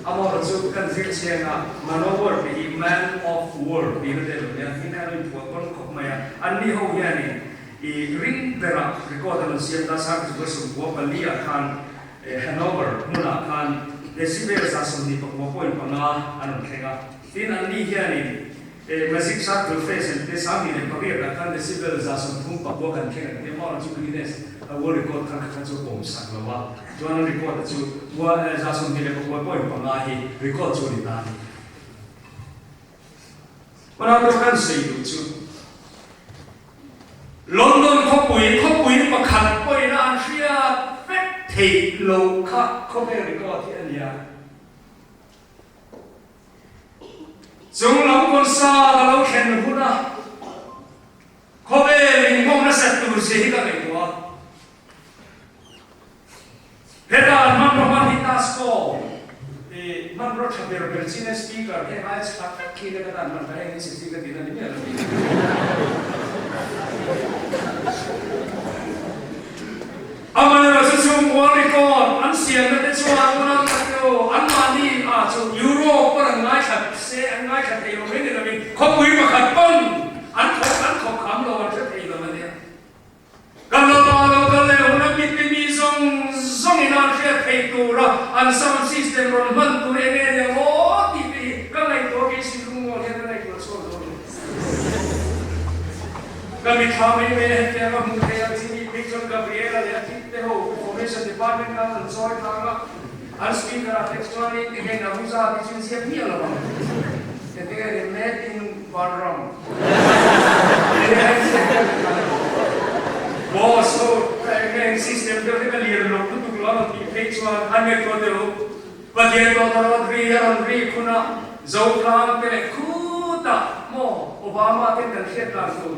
amaherawhchu chu kan zir chiang a, Manowar tih hi Man of War tihna te lo nia, hming khan a inphuah tawn khawp mai a, anni ho hianin i ring berah record an rawn siam ta, Sarkis Wilson khua pali ah khan Hanover hmunah khan decibel 25.5 an rawn thleng a. Tin, anni hianin Magic Circle Phase an tia 28 ah khan decibel 39 kan thleng an tia maw chu Guinness World Record khan kha kha chu a pawm sak lo a. Chuan an record a chu 26.5 hi record chu a ni ta a ni. Hmanah kan sawi duh chu London khawpui, khawpui pakhat pawhin a an hriat vek theih loh kha khawvel record hi a ni a. Chung lam concert a lo thlen huna khawvel inhawng nasat tur zia hi ka ngaihtuah a. Heta hmanraw hman hi Tasco i hmanraw tha ber ber chin a speaker heng ai chhak vek khi te ka tan hman ka heng in sisi ka tin a ni miah lo ni. Amaherawhchu chu chhungkua record an siamna te chuan unau tak te aw anmahni ah chu Europe pawn an ngaithla se an ngaithla thei lo mai ni lovin khawpui pakhat pawn an thawk an thawk kham lo an hre thei lo a nia. Kan lo pa lo kal leh hun a mit mi zawng zawngin an hriat theih tura an sound system rawn hman tur eng nge nia aw tih te hi ka ngaihtuah kei sin lungmual hian ka ngaihtuah chhuak dawn lo. Ka mitthla mai mai a hetiang a hmuh theih ang chi nih phei chuan Gabriela leh a tih te ho Information Department khan an chawi tlang a, an speaker ah te chuanin eng nge Nahuza tih chu inziak miah lo ang. Engtin nge ni Made in Vanram. Boss ho eng system deuh hlek a lian lo lutuk lo a rawn tih phei chuan an ngaihtuah deuh. Pathian tawh ta rawt ri a rawn rik hunah Zotlang te leh khutah maw Obama ten kan hriat dan tur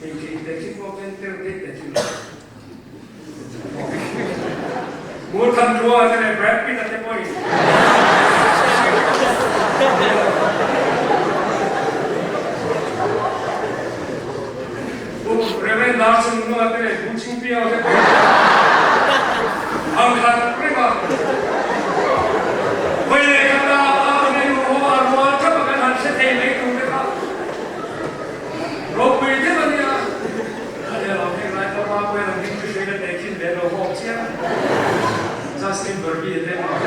hei khi te khi pawh ken tel daih te khi lo. Ngurthan Tlua te leh Brad Pitt a te pawhin Pu Reverend Dar Chungnunga te leh Pu Chingpiao te pawhin ang khat reng a hawi leh khat a a rilru ho a rual thap a kan han hre thei mai tur te kha ropui deuh a nia. A leh lo heng lai pawh pa pawhin an hming chu hruain a teh khin ve lo bawk chiang. Justin Bieber te pawh.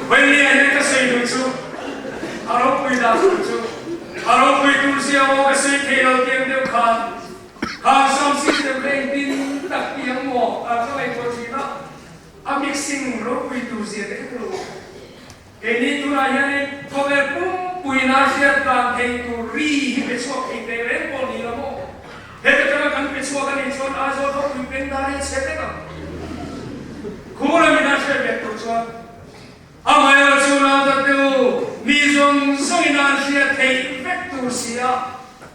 Vawinia hian ka sawi duh chu a ropui dah tur chu a ropui tur zia aw ka sawi thei lo tiang deuh khan khang sound system kha engtin tak ti ang maw ka ngaihtuah thin a, a mixing ropui tur zia te kha ka lo. Keini tunah hianin khawvel pumpuina hriat dan theih tur ri hi pe chhuak thei teh reng pawh ni lo maw? Heta tanga kan pe chhuak a nih chuan Aizawl khawpui peng dar hi a chhe vek ang. Khur a mina hriat vek tur chuan amaherawhchu nauta te u, mi zawng zawngin an hriat theih vek tur si a,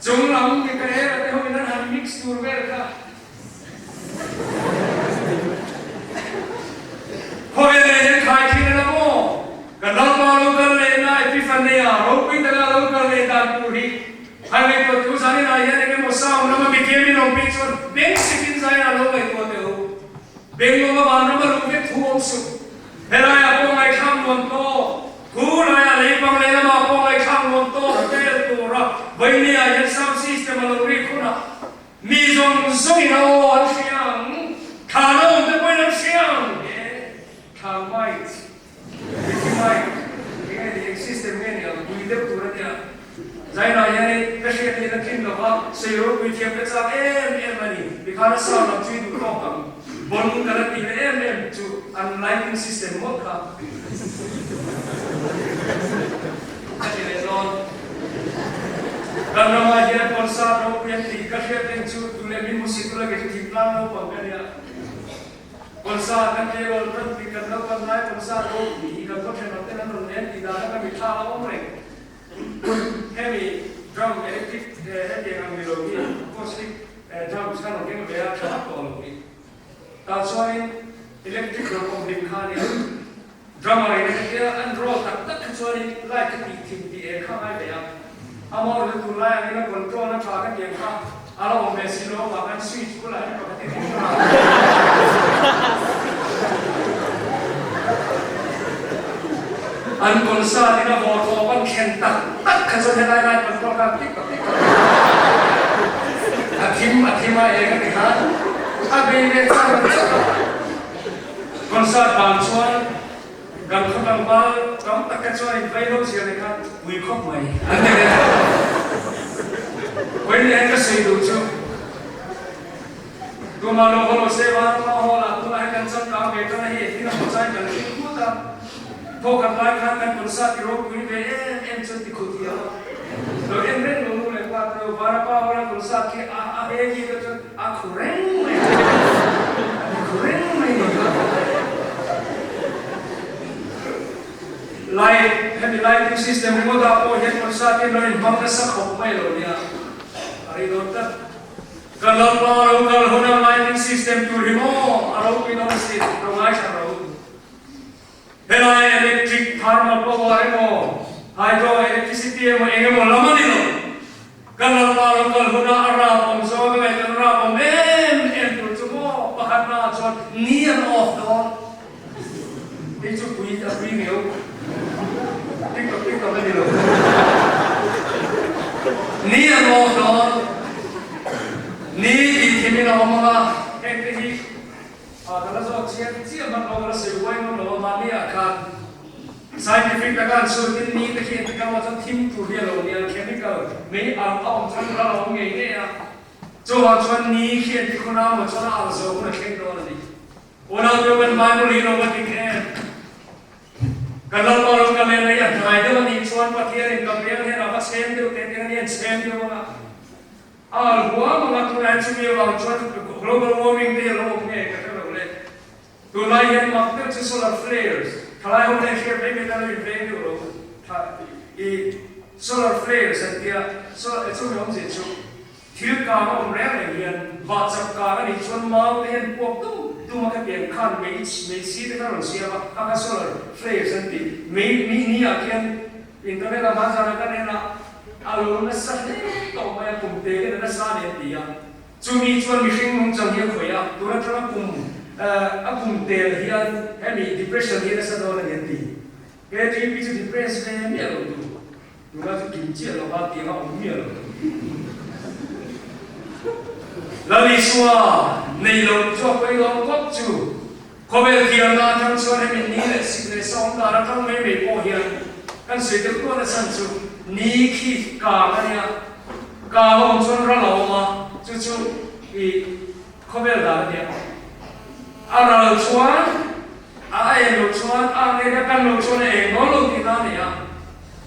chung lam Mikaela te ho in an han mix tur vel kha. Khawvel nen hian khai thin ila maw? Kan Lalpa lo kal lehna Epiphany-a ropui taka lo kal leh dan tur hi han ngaihtuah teh u. Zaninah hian eng emaw sound lama mithiam in awm phei chuan beng sikin zainah lo ngaihtuah teh u. Beng lawnga vanram a luh vek thu awm suh. Helaiah pawh ngaihthlak nuam tawk, khu laiah leipang lehlamah pawh ngaihthlak nuam tawk vel tura vawinia hian sound system a lo rik hunah mi zawng zawngin a aw an hria ang, thla la awm te pawhin an hria ang he thla mic, mithi mic, enge ni eng system nge ni ang pui deuh tur a nia. Zainah hianin ka hriat hi la tling lo va, sawi ropui thiam ka chak em em a ni. Tikhan a sound lam chu i duh tawk ang. Bon ka la tih leh em em chu an lighting system mawlh kha ka ti leh dawn. Kan ramah hian concert ropui an tih ka hriat reng chu tu leh min hmusit ula kei chu thingtlang naupang ka nia. Concert kan tleirawl kan tih kan naupan lai concert ropui hi kan khaw thenawm ten an rawn en tih dan a ka mitthla a awm reng. Hemi drum electric hetiang ang ni lo hi acoustic drums kha rawn keng ve a tha vak tawh lo hi. Tah chuanin electric rawn awm hlim kha ania drummer in hetia an roll tak tak kha chuanin light kha tih thim tih eng kha a ngai ve a. Amah rawn tun lai angin a control a tha ka tiang kha a la awm ve si lo avang khan switch bulah hian pakhat in a An concert in a vawrtawp an thlen tak tak kha chuan helai lai control khan tik tak tik tak a thim a thim a eng a ti khan a bei ve char char a. Concert dan chuan Kan khaw tlangval tam tak te chuan in vei lo zia leh kha pui khawp mai an ti leh. Vawiin leh ka sawi duh chu tumah lo haw lo se Vanrama hall ah tunah hian kan changkang ve tan a hei engtin a haw chai kan hring phut a, thaw khat lai khan kan concert ti ropui ve em em chuan ti khut hial a, lo en reng lo nu leh pa te lo Vanrapa hall a concert khi a a heavy deuh chuan a khu reng mai a ti khu reng mai ni kha. Light, hemi lighting system ringawt ah pawh hian concert hi lo inhmang nasa khawp mai lo nia, a rei dawn tlat. Ka lalpa lo kal hun a lighting system tur hi maw a ropui dawn asin, lo ngaithla ro. Helai electric thermal power emaw hydro electricity emaw eng emaw lam a ni lo. Ka lalpa lo kal hun ah a rap awm zawng a ngaihtuah na rap awm em em tur chu maw pakhat na ah chuan ni an off dawn. Hei chu pui a pui ngeu. Tiktok tiktok a ni lo. Ni an off dawn. Ni tih thim in a awm ang a, heng te hi Ah ka la zawk chiang chiah hman lo ka la sawi huai ngam lo a mahni ah khan scientific taka an sawi tin ni te khi engtik lamah chuan thim tur hi a lo nia chemical mei ang a awm chuan ral a awm ngei ngei a chuvang chuan ni khi engtik hun a maw chuan a al zo hun a thleng dawn a ni unau te kan bible hi lo va dik em kan lalpa lo ka len a i a hnai deuh a nih chuan Pathian in Gabriel hian a va chhem deuh teh teh a ni an chhem deuh ang a A huam anga tunah hian chumi avang chuan global warming te hi a lo awm nge ka hre lo le. Tunlai hian mak deuh chu solar flares, thalai ho nen hriat mai mai tan lo inveng deuh lo tha i solar flares an tia, solar chumi awmzia chu thil kang a awm reng reng hian vahchap kang a nih chuan mau te hian puak dum dum a khatiang khan mei mei si te kha rawn siam a, kha kha solar flares an ti. Mei ni ni ah khian internet ah hmanzan ah kan en a, A lo nasa hle tawh mai a, kum te hian a nasa a ni an ti a. Chumi chuan mihring nungchang hi a khawih a, tun atanga kum a kum tel hian hemi depression hi a nasa dawn a ni an ti. KTP chu depress ve miah lo tu, tuna chu kim chiah lo va tiang a awm miah lo tu. Lal Isua nei lo chu a pawi dawn kawp chu Khawvel thiamna atang chuan hemi ni leh sik leh sa awm dan atang mai mai pawh hian kan sawi deuh tuan a chhan chu ni khi kang a nia, kang a awm chuan ral a awm a, chu chu i khawvel dan a nia. A ral chuan a a eng loh chuan a ang eng a kan loh chuan a eng dawn lo tih na a ni a,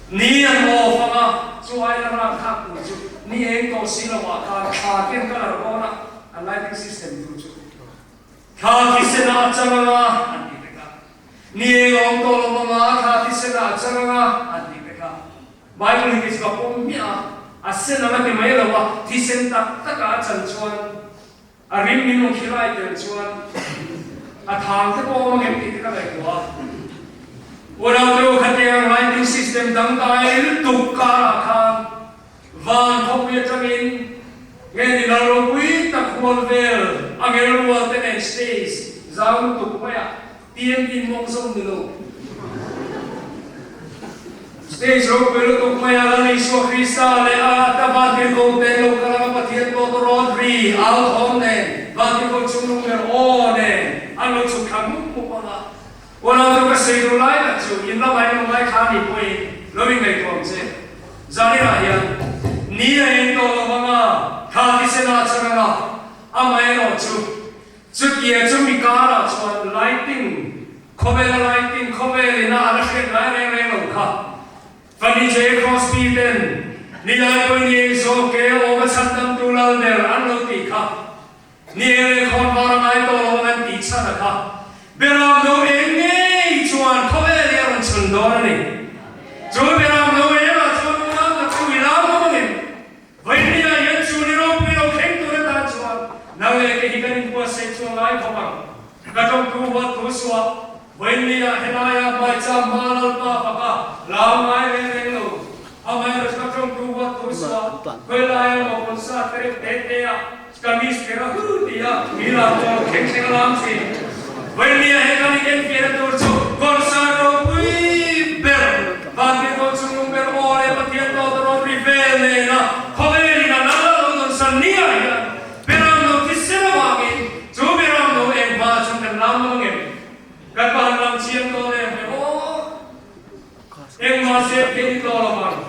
ni an off ang a, chu aia rak thlak tur chu ni eng tawh si lo ah khan thla khian colour dawn a, a lighting system tur chu. Thla thisen ah a chang anga an ti vek a. Ni eng a awm tawh lo anga thla thisen ah a chang anga an ti vek a. Bible hi kei chu ka pawm hmiah a, a sen anga ti mai lo a, thisen tak tak ah a chan chuan a rim min rawn khilai tel chuan A thang te pawh awm ang em tih te ka ngaihtuah a. Unau khatiang lighting system dangdai lutuk karah khan van khawpui atangin nge ni lal ropui tak hual vel a ngel rual te nen stage zau lutuk maiah TMT mawng zawng ni lo. Stage ropui lutuk maiah Lal Isua Krista leh a ta vantirhkoh te lo kal anga Pathian pawh rawn ri au thawm nen vantirhkoh chungnung ber aw nen an lo chhuk thla mup mup anga Unau chu ka sawi duh lai tak chu in lamah in awm lai kha ni pawhin lo inngaihtuah ang che. Zaninah hian ni a eng tawh lo vang a, thla thisen a chang ang a, amaherawh chu chutia chu mi karah chuan lighting, khawvela lighting, khawvel ina a la hriat ngai reng reng lo kha Fanny J. Crosby ten nilai pawhin i eng zawk ke awm a chhandamtu lal ber an lo tih kha. Ni e le khawn var a ngai tawh lo ang an tih chhan a kha. Beram no eng ngei chuan khawvel hi a rawn chhun dawn a ni. Chu beram no engah chuan unau ka chu i lam awm angem? Vawinia hian chu ni ropui lo thleng tur atan chuan nang leh kei hi kan inbuatsaih chu a ngai khawp ang. Ka tawngtu huat thu suah Vawinia helaia hmaicham hma Lalpa faka lam ngai reng reng lo. Amaherawhchu ka tawngtu huat thu suah khawilaia maw concert te reuh te te a Kamis kher a hu ti a mi lam chu a lo thleng thleng a lam thin. Vawinia he kan in enfiahna tur chu concert ropui ber Vantirhkoh chungnung ber aw leh Pathian tawt a rawn ri vel nena khawvelin a lal a lo dawn san niah hian Beram lo thisen avangin chu Beram lo eng hma chuan kan lam ngam angem? Kan van lam chiang dawn em ve aw? Engmah zep thei ni tawh lo ang.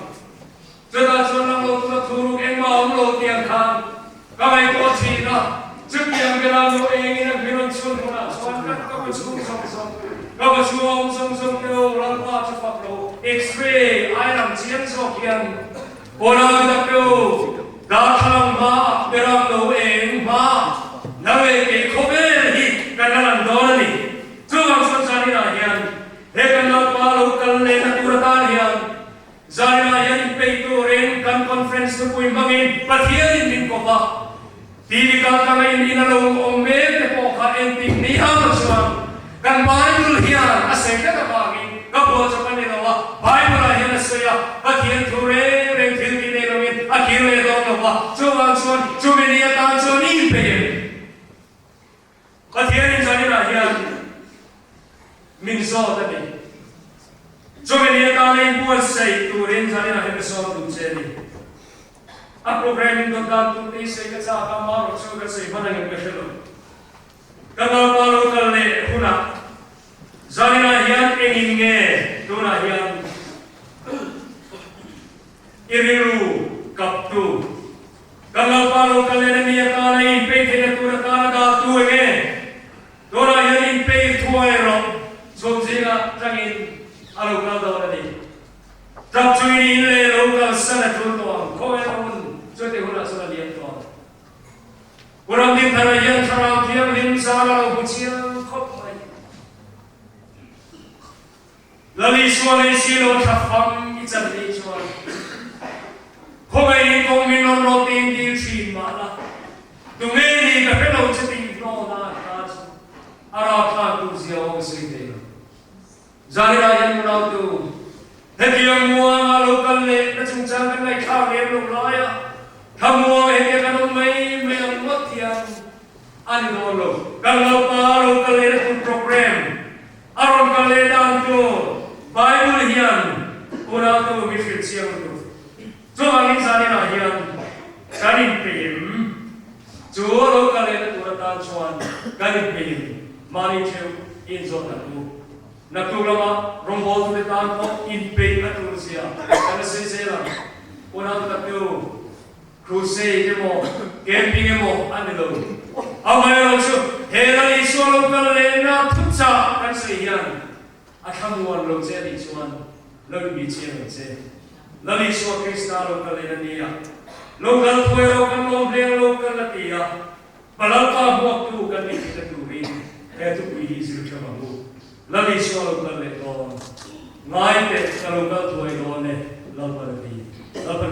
Chutah chuan ram lo tura thu ruk engmah awm lo tiang khan ka ngaihtuah thin a, chutiang bera nu engin a hmirawn chhun hunah chuan ka ka va chhung zawng zawng, ka va chhung a awm zawng zawng te ho Lalpa chu fak lo X-ray ai lang chiang zawk hian Unau tak te u, darthlalang hmaah beram lo eng hma nang leh kei khawvel hi kan la lang dawn a ni. Chuvang chuan zaninah hian he kan Lalpa lo kal lehna tur atan hian Zaninah hian inpeih turin kan conference thupui hmangin Pathianin min kawp a, TV kaltlanga in in a lo awm mek te pawh kha entik ni ang chuan kan Bible hian a sawi tlat avangin ka buah chawp a ni lo a, Bible-ah hian a sawi a, Pathian thu reng reng thil tih nei loin a kir leh dawn lo va, chuvang chuan chumi ni atan chuan i inpeih em? Pathianin zaninah hian min zawt a ni. Chumi ni atana inbuatsaih turin zaninah hian ka sawm duh che a ni. A programme in dawt dan tur te hi sawi ka chak a, marawh chu ka sawi hman angem ka hre lo. Ka naupa lo kal leh hunah zaninah hian engin nge tunah hian I rilru kaptu kan Lalpa lo kal leh na mi atana i inpei theihna tur atana daltu eng e? Tunah hian inpei thuai rawh chhum zingah tangin a lo kal dawn a ni. Tap chu in in leh lo kalsan a tul tawh ang, khawvel a hun chuti hunah chuan a liam tawh ang. Pu Ramdinthara hian Thlarau Thianghlim zar a lo hmu chiang khawp mai. Lal Isua lei si lo thla fam i chan ni chuan khawngaihin kawng min rawn rawt tiin dil thin mah la, tunge ni ka hre lo che tih hlawna a hla chu a rapthlak tur zia awm sawi thei lo. Zaninah hian unautu, hetiang muanga lo kal leh na chungchang kan ngaihthlak lem lo laia thlamuang hetiang kan awm mai mai ang ngawt hian a ni dawn lo. Kan Lalpa lo kal lehna tur programme A rawn kal leh dan tur Bible hian unautu mi hrilh chiang lutuk. Chuvangin zaninah hian kan inpeihim chu a lo kal lehna tur atan chuan kan inpeihim mahni theuh inzawt ang u. Naktuk lama rawngbawltute tan pawh inpeih a tur zia kan la sawi zel ang. Unautu takte u, Crusade emaw, camping emaw a ni lo. Amaherawhchu, he Lal Isua lo kal lehna thuchah kan sawi hian a thlamuan lo che a nih chuan lo inbih chiang ang che. Lal Isua Krista lo kal lehna nia, lo kal thuai ro kan lawm hle lo kal a ti a, Palalpa hmuaktu kan nih theihna turin he thupui hi zir ṭha vang u. Lal Isua lo kal leh dawn. Ngai teh ka lo kal thuai dawn e, Lalpan a ti. Lalpan.